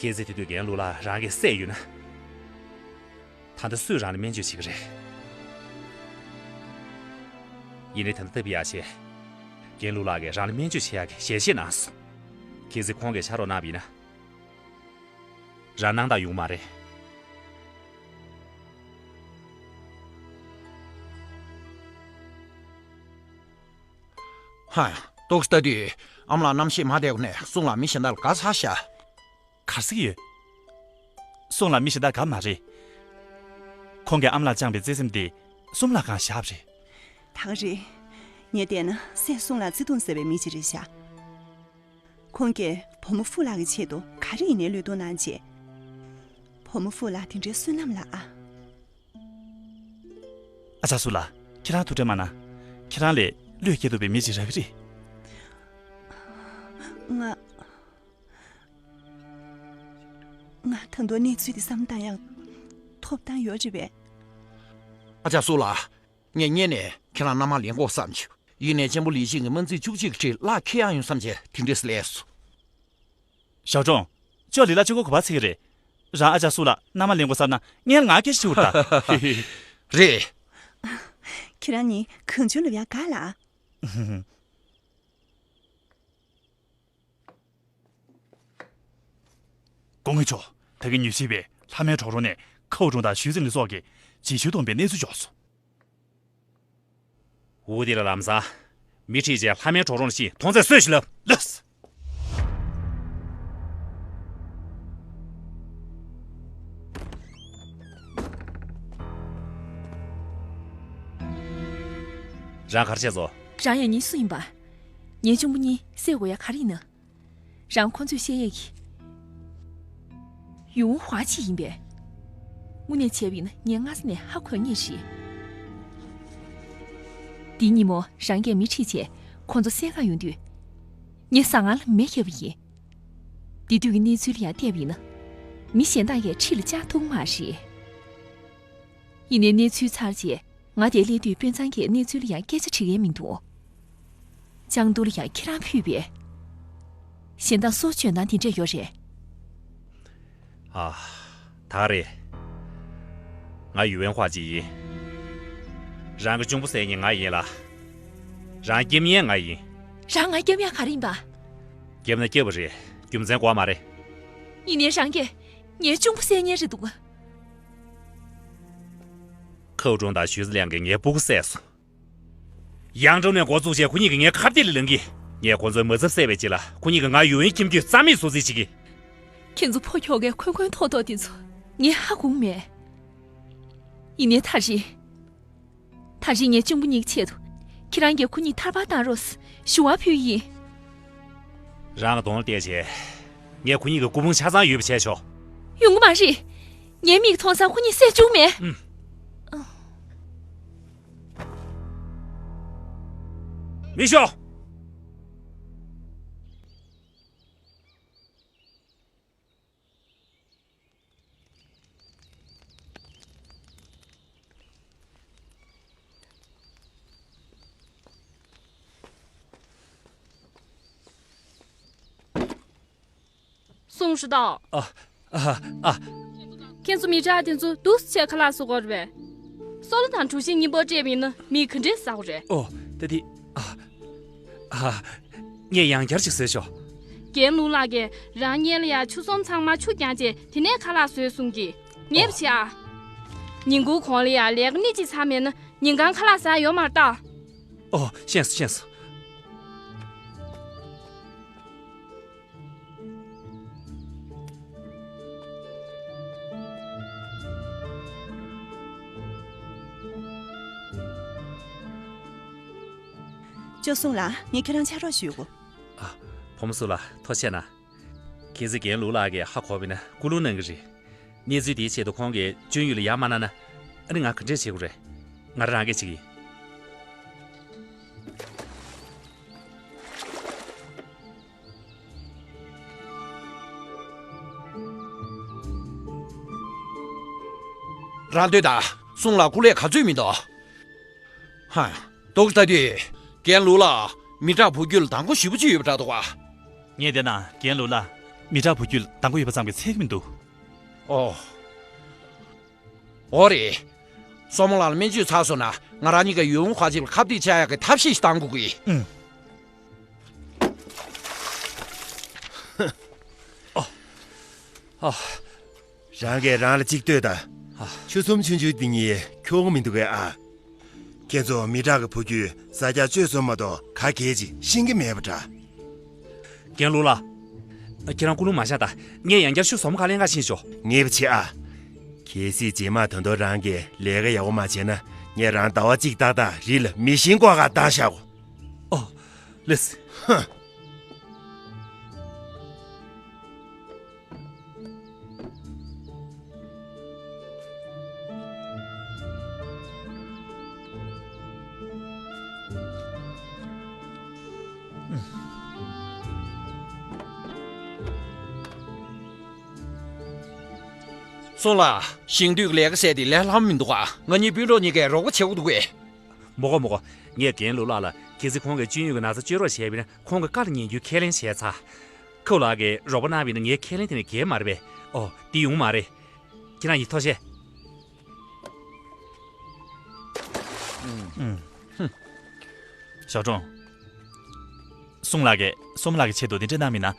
གལ་སྲིད་དེ་དུས་རྒན་ལུའུ་ལགས་རང་གིས་བསད་ཡོད་ན། ད་ ད་ལྟ་སུས་རང་ལ་སྨན་བཅོས་བྱེད་ཀྱི་རེད། ཡིན་ནའི་ད་ལྟ་སྟབས་ཡག་བྱས། རྒན་ལུག་ལགས་ཀྱིས་རང་ལ་སྨན་བཅོས་བྱེད་ཡག་གི་ཞལ་བཞེས་གནང་སོང་། གལ་སྲིད་ཁོང་གིས་ཕྱག་རོགས་གནང་བ་ཡིན་ན། རང་སྣང་དག་ཡོང་གི་མ་རེད། ཧ། ཏོག་ཙམ་ལྟ་དུས་ཨ་མ་ལགས་རྣམ་ཤེས་མར་བསྡད་དགོས་ནས་སྲུང་ལ་མི་གཞན་དག་ལ་དགའ་ཚར་ཤག་ག་རེ་ཟེར་གྱི་ཡོད། སྲུང་ལ་མི་གཞན་དག་དགའ་མ་རེད། ཁོང་གིས་ཨ་མ་ལགས་བཅངས་པའི་བརྩེ་སེམས་དེ་སྲུང་ལ་གང་བཞག་པ་རེད། ད་ག་རེད། ངས་བལྟས་ན་སྲས་སྲུང་ལ་བརྩེ་དུང་ཟབ་པའི་མི་ཅིག་རེད་ཤག་ཁོང་གིས་བུ་མོ་ཧྥུ་ལགས་ཀྱི་ཆེད་དུ་ག་རེ་ཡིན་ནའི་བློས་གཏོང་གནང་རྗེས། བུ་མོ་ཧྥུ་ལགས་དེ་འདྲའི་བསོད་ནམས་ལ་ཨ། ཨ་ཅག་སུ་ལགས། ཁྱེད་རང་ཐུགས་ཁྲལ་མ་གནང་། ཁྱེད་རང་ལས་བློས་འགེལ་ཐུབ་པའི་མི་ཅིག་རག་གི་རེད། ང་། ང་ད་དུང་གནས་ཚུལ་འདི་བསམ་བློ་བཏང་ཡག་ཐོབ་ཐང་ཡོད་རེད་པས། ཨ་ཅག་སུ་ལགས། ངས་སྔོན་ནས་ཁྱེད་རང་མནའ་མ་ལེན་དགོས་བསམ་བྱུང་། ཡིན་ནའི་གཅེན་པོ་ལི་ཅིན་གྱིས་དམག་འཛིན་བཅུ་གཅིག་གི་ཁྲིར་གླགས་ཁེལ་ཡག་ཡོང་བསམ་བྱས་དེ་འདྲས་སླེབས་སོང་། ཞའོ་ཀྲུང་། ཅོ་ལི་ལ་ཅོ་གོ་གོ་བ་ཚིག་རེད། རང་ཨ་ཅག་སུ་ལ་མནའ་མ་ལེན་དགོས་བསམ་ན་སྔོན་ལ་ང་སྐད་ཆ་དྲིས་དགོས་རེད་ད། རེད། ཁྱེད་རང་གཉིས་གང་བྱུང་ལབ་ཡག་ག་ལ། སྐུ་ངོ་མཆོག་ད་གིན་ཉུ་ཤི་པའི་ལྷ་མོའི་གྲོག་རོང་ནས་ཁའུ་ཀྲུང་དང་ཞུས་ཙིན་ལི་སོགས་ཀྱིས་རྗེས་ཤུལ་གཏོང་པའི་གནས་ཚུལ་འབྱོར་སོང་། འུ་དེ་ལ་ལམ་སང་མི་ཁྲིད་བྱས་ལྷ་མོའི་གྲོག་རོང་ལ་ཕྱིན་མཐོང་ཚད་གསོལ་ཞིག་ལབ། ལགས། རང་ག་རེ་བྱས་སོང་། རང་ཡང་ཉིན་སུ་ཡིན་པ། ངའི་གཅུང་པོ་གཉིས་བསད་དགོས་ཡ་ག་རེ་ཡིན་ན། རང་ཁོ་ཚོས་བཤད་ཡས་ཀྱི། ཡུང་ཧྭ་ཅི་ཡིན་པས། དངོས་གནས་བྱས་པ་ཡིན་ན་ངས་སྔ་ས་ནས་ཧ་གོ་ངེས་རེད། འདི་ཉིན་མོ་རང་གིས་མི་ཁྲིད་བྱས་ཁོ་ཚོ་བསད་ག་ཡོང་དུས། ངས་ཟ་ཁང་ལ་མེ་བརྒྱབ་པ་ཡིན། འདི་དུས་ཀྱི་གནས་ཚུལ་ལ་ཡང་བལྟས་པ་ཡིན་ན། མི་གཞན་དག་གིས་ཁྲིད་ལ་བཅར་ཐུབ་མ་རེད། ཡིན་ནའི་གནས་ཚུལ་ཚར་རྗེས་ང་དེར་སླེབས་དུས་དཔོན་ཚང་གིས་གནས་ཚུལ་ལ་ཡང་སྐད་ཆ་དྲི་མཁན་མི་འདུག་ལྕང་རྡོར་ལ་ཡང་ཁྱེད་རང་ཕུད་པས། གཞན་དག་སུ་འཇོན་ཐང་དེ་འདྲས་ཡོད་རེད། ཨ། ད་རེད། ང་ཡུས་ཝེན་ཧྭ་ཅི་ཡིན། རང་གི་གཅུང་པོ་བསད་མཁན་ང་ཡིན་ལ། རང་རྒྱབ་གཉེར་ང་ཡིན། རང་ང་རྒྱབ་ཡ་ག་རེ་ཡིན་པ། རྒྱབ་ན་རྒྱབ་པ་རེད། རྒྱུ་མཚན་གོ་མ་རེད། ཡིན་ནའི་རང་གིས་ངའི་གཅུང་པོ་བསད་མཁན་རེད་འདུག་ཁའུ་ཀྲུང་དང་ཞུས་ཙི་ལིང་གིས་ངའི་སྤུ་གུ་བསད་སོང་། ཡང་ཀྲོའུ་ནས་འགོ་བཙུགས་བྱས་ཁོ་གཉིས་ཀྱིས་ངའི་ཁ་གཏད་ལ་ལེན་གྱི། ངས་ཁོ་ཚོའི་མ་ཚབ་བསལ་བའི་ཆེད་ལ་ཁོ་གཉིས་ཀྱིས་ང་ཡུས་ཝེན་ཁྱིམ་རྒྱུད་རྩ་མེད་བཟོ་རྩིས་བྱེད་ཀྱི། ཁྱེད་ཚོ་ཕོ་ཁྱོ་གའི་འཁོན་འཁོན་ཐོག་ཐོག་དེ་ཚོ་ངས་ཧ་གོ་མེད། ཡིན་ནའི་ད་རེས། ད་རེས་ངའི་གཅུང་པོ་གཉིས་ཀྱི་ཆེད་དུ་ཁྱེད་རང་གིས་ཁོ་གཉིས་ཐར་པ་གཏང་རོགས་ཞུ་བ་ཕུལ་ཡིན། རང་གི་གདོང་ལ་བལྟས་བྱས། ངས་ཁོ་གཉིས་ཀྱི་སྐུ་ཕུང་ཆ་ཚང་ཡོད་པ་བྱས་ཆོག་ཡོང་གི་མ་རེད། ངའི་མིག་མཐོང་ཙང་ཁོ་གཉིས་བསད་བཅུག་མེད། ཨུམ། མི་ཤོག་སུང་ཧྲི་ཏའོ། ཨ། ཨ། ཨ། ཁྱེད་ཚོ་མི་དྲག་དེ་ཚོ་འདུག་སེ་བྱས་ཁ་ལག་བཟོ་དགོས་རེད་པས། སོལ་དང་གྲོ་ཞིབ་གཉིས་པོ་སྤྲད་པ་ཡིན་ན་མི་ག་འདྲས་ཟ་དགོས་རེད། ཨོ། ད་དེ། ཨ། ཨ། ངས་ཡང་བསྐྱར་ཅིག་བཟོས་ཤོག་རྒན་ལུག་ལགས་ཀྱིས་རང་སྔོན་ལ་ཡ་ཆུ་ཟོམ་ཚང་མ་ཆུ་བརྒྱངས་བྱས་དེ་ནས་ཁ་ལག་བཟོས་གསུང་གི། ངེས་པ་བྱེད་ཨ། ཉིན་དགུ་གོང་ལ་ཡ་ལས་ཀ་སྣེ་གཅིག་ཚར་མེད་ན་ཉིན་གང་ཁ་ལག་ཟ་ཡོད་མ་རེད་ད། ཨོ། ཤེས་སོང་། ཤེས་སོང་། ཅོ་སུང་ལགས། ངས་ཁྱེད་རང་ཕྱག་རོགས་ཞུ་དགོས། ཨ། བུ་མོ་སུ་ལགས། ཐུགས་རྗེ་གནང་། གལ་སྲིད་རྒན་ལུག་ལགས་ཀྱིས་ཧ་གོ་བ་ཡིན་ན་སྐུ་རླུང་གནང་གི་རེད། གནས་ཚུལ་དེའི་ཆེད་དུ་ཁོང་གིས་ཅོན་ཡུས་ལ་ཡ་མ་གནང་ན། ཨ་ནི་ང་ག་འདྲས་བྱེད་དགོས་རེད། ང་རང་རང་སྐད་བྱེད་ཀྱི་ཡིན། རང་ལྟོས་དང་། སུང་ལ་སྐུ་ལས་ག་ཚོད་མི་འདུག་ཧ། ཏོག་ཙམ་ལྟ་དུས། རྒན་ལུག་ལགས་མི་དྲག་བུ་རྒྱུད་ལ་དང་པོ་ཞེ་པོ་ཅིག་ཡོད་པ་འདྲ་འདུག་ག་ངས་བལྟས་ན་རྒན་ལུག་ལགས་མི་དྲག་བུ་རྒྱུད་ལ་དང་པོ་ཡོད་པ་ཙམ་གྱིས་ཚད་ཀྱི་མི་འདུག་ཨོ། འོ་རེད། སོ་མོ་ལགས་ལ་སྨན་བཅོས་ཚར་སོང་ན་ང་རང་གཉིས་ཀ་ཡུལ་ལུང་ཁ་ཅིག་ལ་ཁ་གཏད་བཅག་ཡག་གི་ཐབས་ཤེས་ཤིག་གཏང་དགོས་ཀྱི། ཨུམ། ཨ། ཨ། རང་གིས་རང་ལ་གཅིག་ལྟོས་དང་། ཨ། ཆུ་ཚོད་ཆུང་ཆུང་འདི་གཉིས་ཁྱོག་མི་འདུག་གས་ཨ། ཁྱེད་ཚོ་མི་དྲག་གི་བུ་རྒྱུད་ཟ་རྒྱག་བཅོས་སོང་མ་གཏོགས་ག་གས་ཅིག་ཤེས་ཀྱི་མེད་པ་འདྲ། རྒན་ལུགས་ལགས། ཁྱེད་རང་སྐུ་རླུང་མ་བཞག་དང་། ངས་ཡང་བསྐྱར་ཤུ་ཟོམ་ཁ་ལེན་ག་ཕྱིན་ཤོག་ངེས་པ་བྱེད་ཨ། གལ་སྲིད་རྗེས་མ་ད་དུང་རང་གིས་ལས་ཀ་ཡག་པོ་མ་བྱས་ན་ངས་རང་ཟླ་བ་གཅིག་ཏག་ཏག་རི་ལ་མེ་ཤིང་བཀོག་ག་བཏང་བཞག་གོ། ཨོ། ལེས། ཧ། སོང་ལ། ཞིང་དུད་ཀྱི་ལས་ཀ་ཟེར་དེ་ལས་སླ་པོ་མི་འདུག་ག་ང་གཉིས་སྤུན་གྲོགས་གཉིས་ཀས་རོགས་པ་བྱེད་དགོས་འདུག་གས། མོ་གོ་མོ་གོ། ངས་རྒན་ལུགས་ལགས་ལ་གལ་སྲིད་ཁོང་གིས་སྐྱོན་ཡོད་ཀྱི་ན་ཚ་བཅོས་རོགས་བྱས་པ་ཡིན་ན་ཁོང་གི་བཀའ་ལ་ཉན་རྒྱུའི་ཁས་ལེན་བྱས་ཚར། ཁོ་ལགས་ཀྱིས་རོགས་པ་གནང་བ་ཡིན་ན་ངའི་ཁས་ལེན་དེ་ནི་འགལ་མ་རེད་པས། ཨོ། འདི་ཡོང་མ་རེད། ཁྱེད་རང་གཉིས་ཐུགས་རྗེ་ཆེ། ཨུམ། ཧུམ། ཞའོ་ཀྲུང་། སུང་ལགས་ཀྱིས་སོམ་ལགས་ཀྱི་ཆེད་དུ་འདི་འདྲ་གནང་མིན་ན།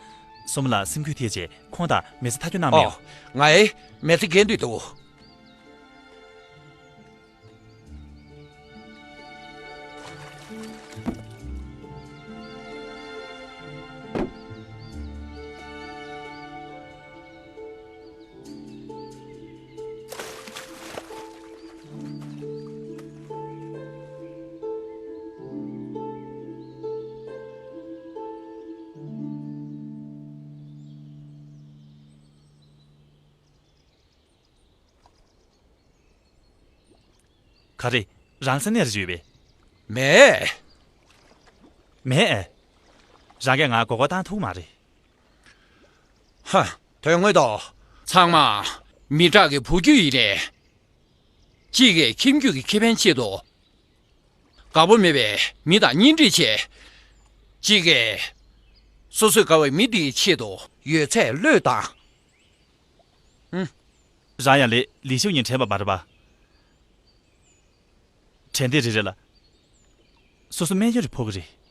སོམ་ལགས་སེམས་འགུལ་ཐེབས་བྱས་ཁོང་དང་མི་ཚེ་མཐའ་འཁྱོངས་གནང་མེད། ཨོ། ང་ཨེ་མི་ཚེ་འགལ་འདོད་འདུག་ག་རེ། རང་ས་གནས་རེ་ཡོད་པས། མེད། མེད། རང་གིས་ང་མགོ་སྐོར་བཏང་ཐུབ་མ་རེད། ཧ། དོན་དངོས་ཐོག་ཚང་མ་མི་དྲག་གི་བུ་རྒྱུད་ཡིན་ནས། གཅིག་གིས་ཁྱིམ་རྒྱུད་ཀྱི་ཁེ་ཕན་ཆེད་དུ། དགའ་པོ་མེད་པའི་མི་དང་གཉེན་སྒྲིག་བྱས། གཅིག་གིས་སོ་སོས་དགའ་བའི་མི་དེའི་ཆེད་དུ་ཡོད་ཚད་བློས་བཏང་། ཧུམ། རང་ཡང་ལི་ལི་ཤུ་ཉིན་དྲན་པ་མ་རེད་པ། དྲན་ཏེ་རེ་རེ་ལ། སོ་སོ་སྨན་གཡོག་རེ་ཕོག་གི་རེད།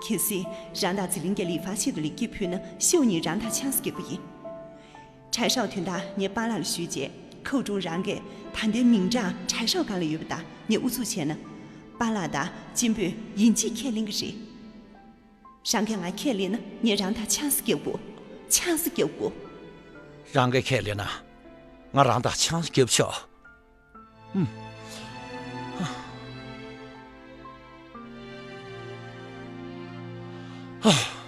གལ་སྲིད་རང་དང་ཟི་ལིང་གི་ལི་ཧྥ་ཆེད་དུ་ལི་སྐྱིད་ཕུལ་ན་ཤོག་གཉིས་རང་དང་ཆང་སི་རྒྱག་པ་ཡིན། གྲྭ་ཤག་དོན་དག་ངས་པཱ་ལགས་ལ་ཞུས་རྗེས་ཁོའུ་ཀྲུང་རང་གིས་ད་ལྟའི་མིང་གྲགས་གྲྭ་ཤག་སྒང་ལ་ཡོད་པ་དང་ངས་ཨུ་ཚུགས་བྱས་ན། པཱ་ལགས་དང་གཅེན་པོས་ཡིན་གཅིག་ཁས་ལེན་གྱི་རེད། རང་གིས་ང་ཁས་ལེན་ན་ངས་རང་དང་ཆང་སི་རྒྱག་དགོས། ཆང་སི་རྒྱག་དགོས། རང་གིས་ཁས་ལེན་ན་ང་རང་དང་ཆང་སི་རྒྱབ་ཆོག་ཨུམ། ཧ། ཧ།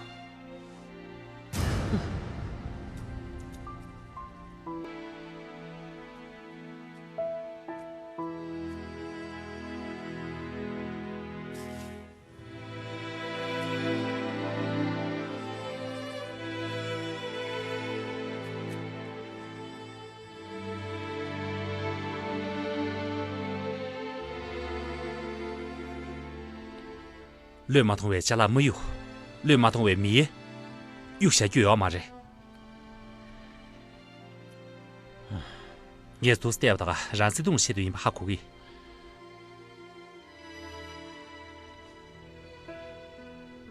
བློས་མ་ཐོངས་པའི་ཅ་ལག་མ་གཡུག་བློས་མ་ཐོངས་པའི་མི་ཡ་གཡུག་བཞག་རྒྱུ་ཡོད་མ་རེད། ངས་དུ་བལྟས་པ་དང་རང་བརྩེ་དུང་ཆེད་དུ་ཡིན་པ་ཧ་གོ་གི།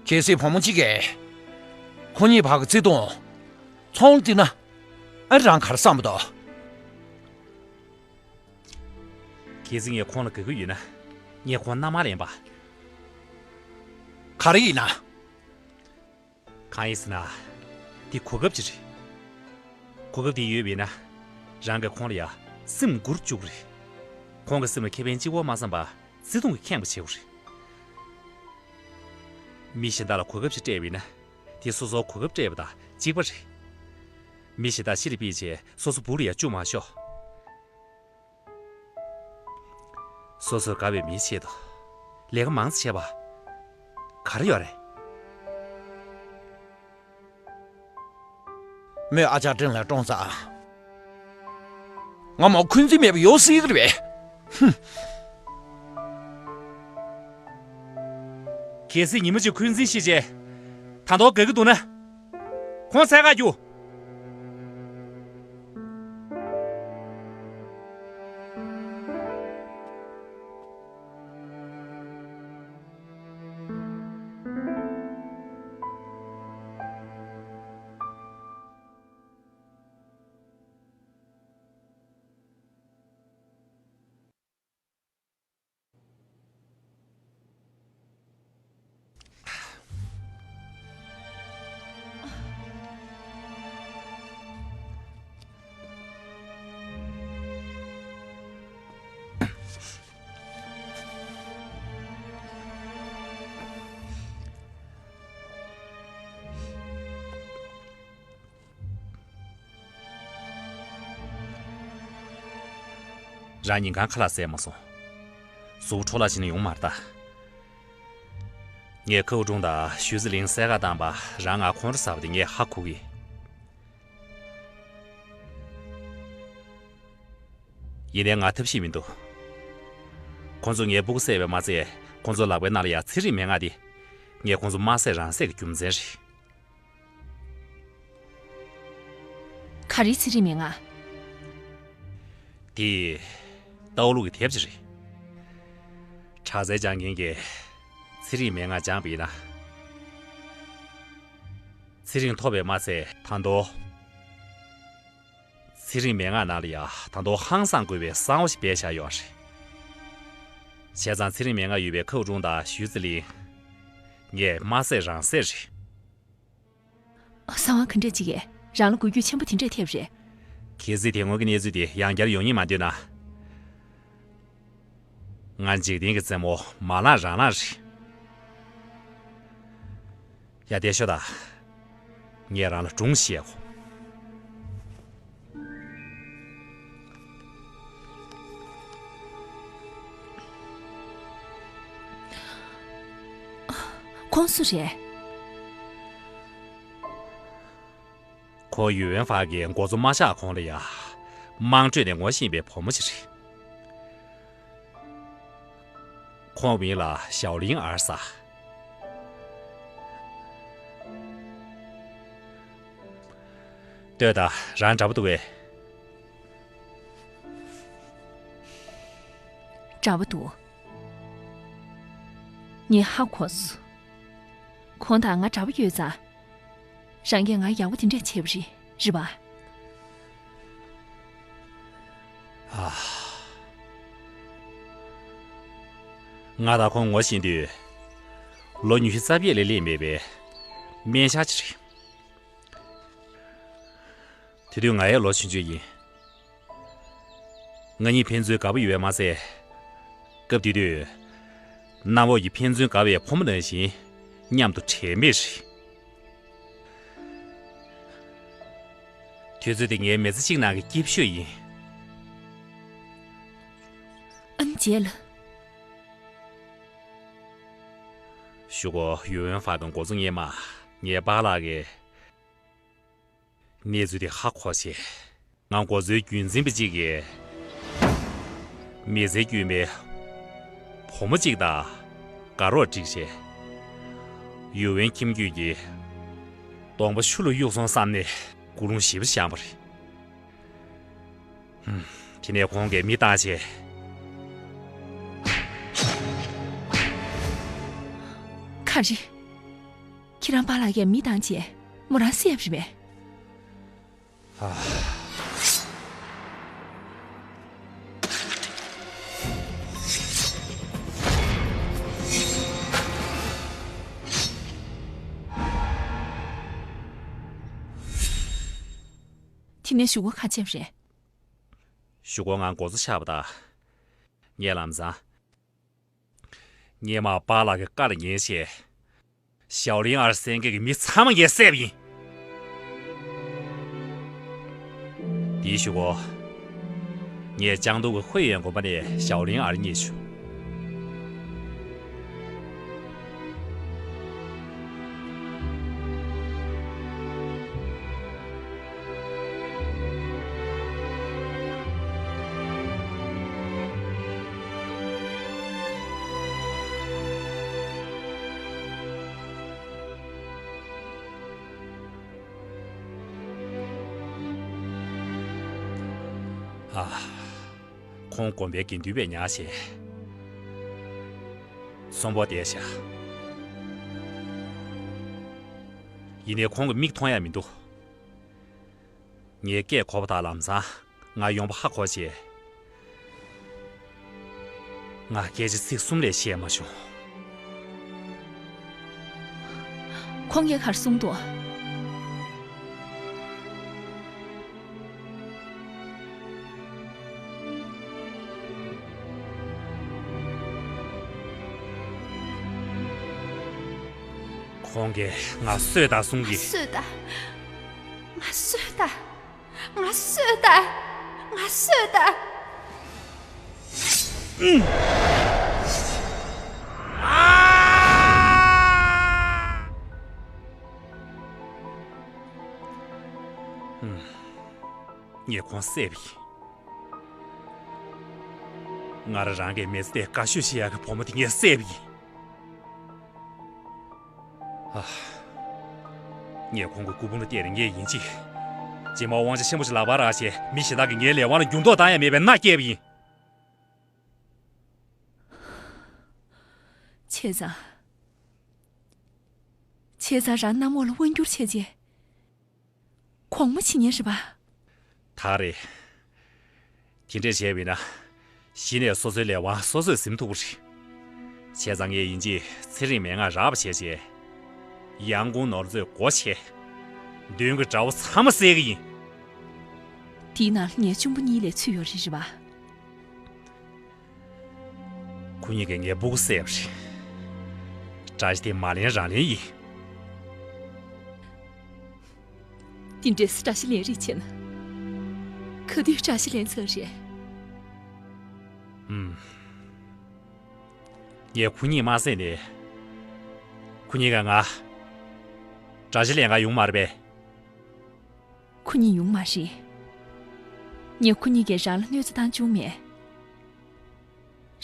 གལ་སྲིད་བུ་མོ་གཅིག་གིས་ཁོ་གཉིས་བར་གྱི་བརྩེ་དུང་ཚོང་བརྩིས་ན། ཨ། རང་ག་རེ་བསམ་པ་འདུག་གལ་སྲིད་ངས་ཁོང་ལ་དགའ་གི་ཡོད་ན། ངས་ཁོང་མནའ་མར་ལེན་པ། ག་རེ་ཡིན་ན། གང་ཡིན་ཟེར་ན། འདི་གོ་སྐབས་ཅིག་རེད། གོ་སྐབས་འདི་ཡོད་པ་ཡིན་ན། རང་གིས་ཁོང་ལ་ཡ་སེམས་འགུར་བཅུག་གི་རེད། ཁོང་གི་སེམས་ལ་ཁེ་ཕན་གཅིག་པོ་མ་བསམ་པར་བརྩེ་དུང་གིས་ཁེངས་པ་བྱེད་དགོས་རེད། མི་གཞན་དག་ལ་གོ་སྐབས་ཤིག་སྤྲད་པ་ཡིན་ན། དེ་སོ་སོར་གོ་སྐབས་སྤྲད་པ་དང་གཅིག་པ་རེད། མི་གཞན་དག་ཕྱི་ལ་ཕུད་བྱས་སོ་སོ་སྦུག་ལ་ཡར་བཅུག་མ་ཤོག་སོ་སོར་དགའ་བའི་མིའི་ཆེད་དུ་ལས་ཀ་མང་ཙམ་བྱས་པ་ག་རེ་ཡོད་རེད། མོས་ཨ་ཅག་ཀྲེང་ལ་བཀྲོངས་ཚར། ང་མོ་འཁོན་འཛིན་མེད་པ་ཡོང་སྲིད་ཀྱི་རེད་པས། ཧུམ། གལ་སྲིད་ཉིན་མོ་གཅིག་འཁོན་འཛིན་ཤེས་བྱས། ད་དུང་དགའ་གི་འདུག་ན། ཁོང་འཚོལ་ག་རྒྱུགས། རང་ཉིན་གང་ཁ་ལག་བཟས་མ་སོང་། གཟུགས་པོ་འཕྲོ་བརླག་བྱས་ན་ཡོང་མ་རེད་ད། ངས་ཁའུ་ཀྲུང་དང་ཞུས་ཙི་ལིང་བསད་ཁ་བཏང་པ་རང་ང་ཁོང་ཁྲོ་ཟ་བ་དེ་ངས་ཧ་གོ་གི། ཡིན་ནའི་ང་ཐབས་ཤེས་མི་འདུག་ཁོང་ཚོས་ངའི་སྤུ་གུ་བསད་པས་མ་ཚད། ཁོང་ཚོའི་ལག་པའི་ནང་ལ་ཡང་ཚེ་རིང་མན་ངག་དེ། ངས་ཁོང་ཚོ་མ་བསད་རང་བསད་ཀྱི་རྒྱུ་མཚན་རེད། ག་རེའི་ཚེ་རིང་མན་ངག་དེ་ཏའོ་ལུག་གི་དེབ་ཅིག་རེད། དྲག་རྩལ་སྦྱང་མཁན་གྱིས་ཚེ་རིང་མན་ངག་སྦྱངས་པ་ཡིན་ན། ཚེ་རིང་ཐོབ་པས་མ་ཚད་ད་དུང་། ཚེ་རིང་མན་ངག་ནང་ལ་ཡང་ད་དུང་ཧང་སང་དགོས་པའི་གསང་བ་ཞིག་སྦས་བཞག་ཡོད་རེད། བྱས་ཙང་ཚེ་རིང་མན་ངག་ཡོད་པའི་ཁའུ་ཀྲུང་དང་ཞུས་ཙི་ལིང་། ངས་མ་བསད་རང་བསད་རེད། གསང་བ་ག་འདྲ་ཅིག་གིས་རང་ལ་འགུལ་སྐྱོད་ཆེན་པོ་དེ་འདྲས་ཐེབས་རེད། གལ་སྲིད་དེ་སྔོན་གྱི་གནས་ཚུལ་དེ་ཡང་བསྐྱར་ཡོང་ཉེན་མ་འདོད་ན། ང་འཇིག་རྟེན་གྱི་རྩེད་མོ་མ་ལངས་རང་ལངས་རེད། ཡ་བསྡད་ཤོག་ད། ངས་རང་ལ་སྒྲུང་བཤད་གོ། ཁོང་སུ་རེད། ཁོ་ཡུས་ཝེན་ཧྥ་གི་འགོ་གཙོ་མ་ཆགས་གོང་ལ་ཡ། དམངས་ཁྲོད་ནས་ངོ་ཤེས་པའི་བུ་མོ་ཞིག་རེད། ཁོང་མིང་ལ་ཞའོ་ལིང་ཨར་ས། ལྟོས་དང་། རང་འདྲ་པོ་འདུག་གས། འདྲ་པོ་འདུག་ངས་ཧ་གོ་སོང་། ཁོང་དང་ང་འདྲ་པོ་ཡོད་ཙང་། རང་གིས་ང་ཡག་པོ་དེ་འདྲས་བྱས་པ་རེད། རེད་པ། ཨ། ང་དང་ཁོང་ངོ་ཤེས་དུས། ལོ་ཉི་ཤུ་རྩ་བརྒྱད་ལས་སླེབས་མེད་པའི་སྨན་ཞར་ཅིག་རེད། དེ་དུས་ང་ཡང་ལོ་ཆུང་ཆུང་ཡིན། ང་གཉིས་ཕན་ཚུན་དགའ་པོ་ཡོད་པས་མ་ཚད། སྐབས་དེ་དུས། གནམ་འོག་གི་ཕན་ཚུན་དགའ་བའི་ཕོ་མོ་ནང་བཞིན་མཉམ་དུ་དྲན་པས་རེད། དུས་ཚོད་དེ་ངའི་མི་ཚེ་གཅིག་ནང་གི་སྐྱིད་ཤོས་ཡིན། ཨ་ནི་རྗེས་ལ། གཞུག་གུ་ཡུས་ཝེན་ཧྥ་གི་འགོ་གཙོ་སྔོན་མ་ངའི་པཱ་ལགས་ཀྱིས། གནས་ཚུལ་དེ་ཧ་གོ་བྱས། ང་འགོ་གཙོའི་རྒྱུན་འཛིན་པ་གཅིག་གིས། མི་ཚེ་རྒྱུན་མའི་བུ་མོ་གཅིག་དང་དགའ་རོགས་བསྒྲིགས་བྱས། ཡུས་ཝེན་ཁྱིམ་རྒྱུད་ཀྱི་གདོང་པ་ཆུ་ལ་གཡུགས་སོང་བསམ་ནས་ཀུན་སློང་ཞེ་པོ་བྱུང་བ་རེད། ཧུམ། དེ་ནས་ཁོང་གིས་མི་བཏང་བྱས། ག་རེ། ཁྱེད་རང་པཱ་ལགས་ཀྱིས་མི་བཏང་བྱས་མོ་རང་བསད་པ་རེད་པས། ཨ། དེ་ནས་གཞུག་གུ་ག་བྱས་པ་རེད། གཞུག་གུ་ང་འགོ་གཙོ་ཆགས་པ་དང་། ངས་ལམ་སང་། སྔོན་མ་པཱ་ལགས་ཀྱི་བཀའ་ལ་ཉན་བྱས། ཞའོ་ལིན་ཨར་སེང་གེ་གི་མི་ཚང་མ་ངས་བསད་པ་ཡིན། དེའི་གཞུག་གུ། ངས་ཅང་ཏུའུ་གི་ཧུའེ་ཡོན་དགོན་པ་ནས་ཞའོ་ལིན་ཨར་རྙེད་བྱུང་། ཨ། ཁོང་དགོན་པའི་དགེ་འདུན་པས་ཉར་བྱས། གསོན་པོ་བསྡད་བཞག། ཡིན་ནའི་ཁོང་གི་མིག་མཐོང་ཡ་མི་འདུག། ངའི་སྐད་གོ་བ་དང་ལམ་སང་ང་ཡོང་པ་ཧ་གོ་བྱས། ང་སྐད་ཆ་ཚིག་གསུམ་ལས་བཤད་མ་བྱུང་། ཁོང་ངས་ག་རེ་གསུངས་འདུག། ཁོང་གིས་ང་གསོད་དང་གསུང་གི། གསོད་དང་། ང་གསོད་དང་། ང་གསོད་དང་། ང་གསོད་དང་། ངས་ཁོང་བསད་པ་ཡིན། ང་རང་རང་གི་མི་ཚེ་དེ་དགའ་ཤོས་བྱེད་ཡག་གི་བུ་མོ་དེ་ངས་བསད་པ་ཡིན། ཨ། ངས་ཁོང་གི་སྐུ་ཕུང་ལ་བལྟས་ནས་ངས་ཡིན་གཅིག། རྗེས་མ་དབང་ཆ་ཆེན་པོ་ཞིག་ལག་པར་རག་བྱས་མི་གཞན་དག་གིས་ངའི་ལས་དབང་ལ་འགྱུར་ལྡོག་བཏང་ཡ་མེད་པའི་མནའ་བསྐྱལ་བ་ཡིན། བྱས་ཙང་། བྱས་ཙང་རང་གནམ་འོག་ལ་དབང་བསྒྱུར་བྱས་རྗེས། གོང་མ་བྱེད་མཁན་རེད་པ། ད་རེད། དེ་འདྲས་བྱས་པ་ཡིན་ན། གཞི་ནས་སོ་སོའི་ལས་དབང་སོ་སོས་ཟིན་ཐུབ་པ་རེད། བྱས་ཙང་ངས་ཡིན་གཅིག་ཚེ་རིང་མན་ངག་རག་པ་བྱས་བྱས། ཡང་ཀུང་ནོར་མཛོད་སྒོ་ཕྱེ། མདུན་གྱི་དགྲ་བོ་ཚང་མ་བསད་གི་ཡིན། དེའི་ནང་ལ་ངའི་གཅུང་པོ་གཉིས་ལས་ཚུད་ཡོད་རེད་རེད་པ། ཁོ་གཉིས་ཀས་ངའི་སྤུ་གུ་བསད་པ་རེད། དགྲ་ཤ་དེ་མ་ལེན་རང་ལེན་ཡིན། དེ་འདྲས་དགྲ་ཤ་ལེན་རེས་བྱས་ན། ག་དུས་དགྲ་ཤ་ལེན་ཚར་རེད། ཨུམ། ངས་ཁོ་གཉིས་མ་བསད་ནས། ཁོ་གཉིས་ཀ་ང་དགྲ་ཤ་ལེན་ག་ཡོང་མ་རེད་པས། ཁོ་གཉིས་ཡོང་མ་རེད། ངས་ཁོ་གཉིས་ཀས་རང་ལ་གནོད་འཚེ་བཏང་བཅུག་མེད།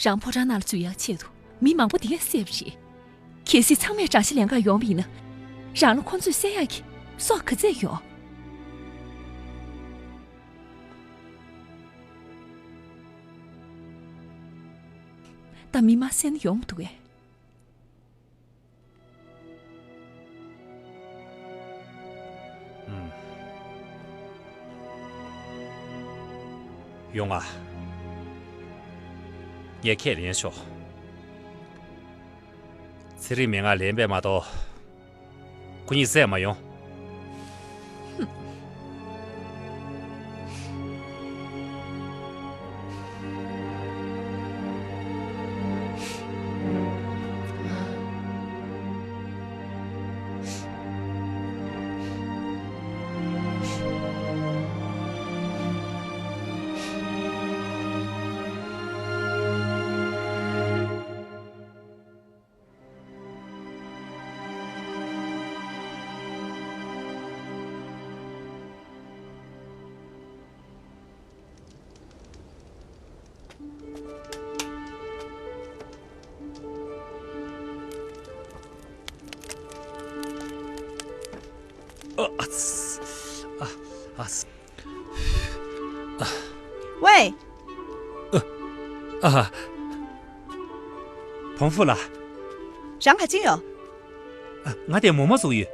རང་ཕོ་བྲང་ནང་ལ་འཛུལ་ཡག་ཆེད་དུ་མི་མང་པོ་དེ་གས་བསད་པ་རེད། གལ་སྲིད་ཚང་མས་དགྲ་ཤ་ལེན་ག་ཡོང་བ་ཡིན་ན། རང་ལ་ཁོ་ཚོས་བསད་ཡག་གི་སྲོག་ག་ཚད་ཡོད། ད་མི་མ་བསད་ན་ཡོང་མི་འདུག་གས། ཨུམ། ཡོང་ང་། ངས་ཁས་ལེན་ཆོག། ཚེ་རིང་མན་ངག་ལེན་པས་མ་གཏོགས། ཁོ་གཉིས་བསད་མ་ཡོང་། ཨ་ཨ་ཨ་ཨ། ཝེ། ཨ། བོང་ཕུ་ལ། རང་ག་ཅི་ཡོད། ང་དེ་མོ་མ་བཟུང་ཡོད།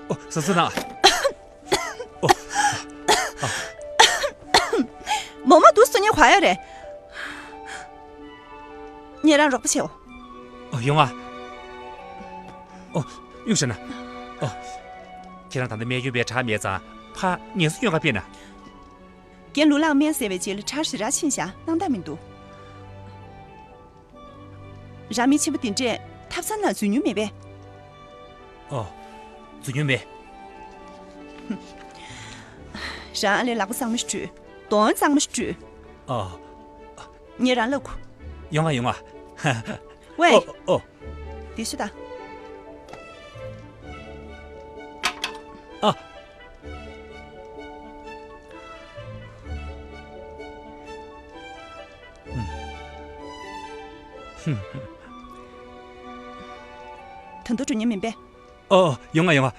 ཨོ། སོ་སོ་ན། ཨོ། མོ་མ་དུ་སུ་ཉེ་ག་ཡོད་རེད། ངས་རང་རོགས་པ་བྱེད་འོ། ཨོ། ཡོང་ཨ། ཨོ། གཡུག་བཞག་ན། ཨོ། ཁྱེད་རང་ད་ལྟ་སྨན་ཁྱོན་པའི་དྲག་མེད་ཙང་ཕར་ངལ་གསོ་སྐྱོན་ག་ཕེབས་ན། རྒན་ལུ་ལག་སྨན་ཟས་པའི་རྗེས་ལ་དྲག་ཞེ་དྲག་ཕྱིན་བཞག་སྣང་དག་མི་འདུག། རང་མི་ཆེན་པོ་དེ་འདྲས་ཐབ་ཚང་ནང་འཛུལ་མྱོང་མེད་པས། ཨོ། རྫུན་ཉོན་མེད། རང་ཨ་ལས་ལག་པ་གཙང་མ་ཞིག་བཀྲུས། གདོང་གཙང་མ་ཞིག་བཀྲུས། ཨོ། ངས་རང་ལབ་གོ། ཡོང་ང་ཡོང་ང་། ཝེ། ཨོ་ཨོ། འདི་ཤི་ད། ཨ། ད་དུང་འགྲོ་མཁན་མིན་པས། ཨོ་ཡོང་ང་ཡོང་ང་།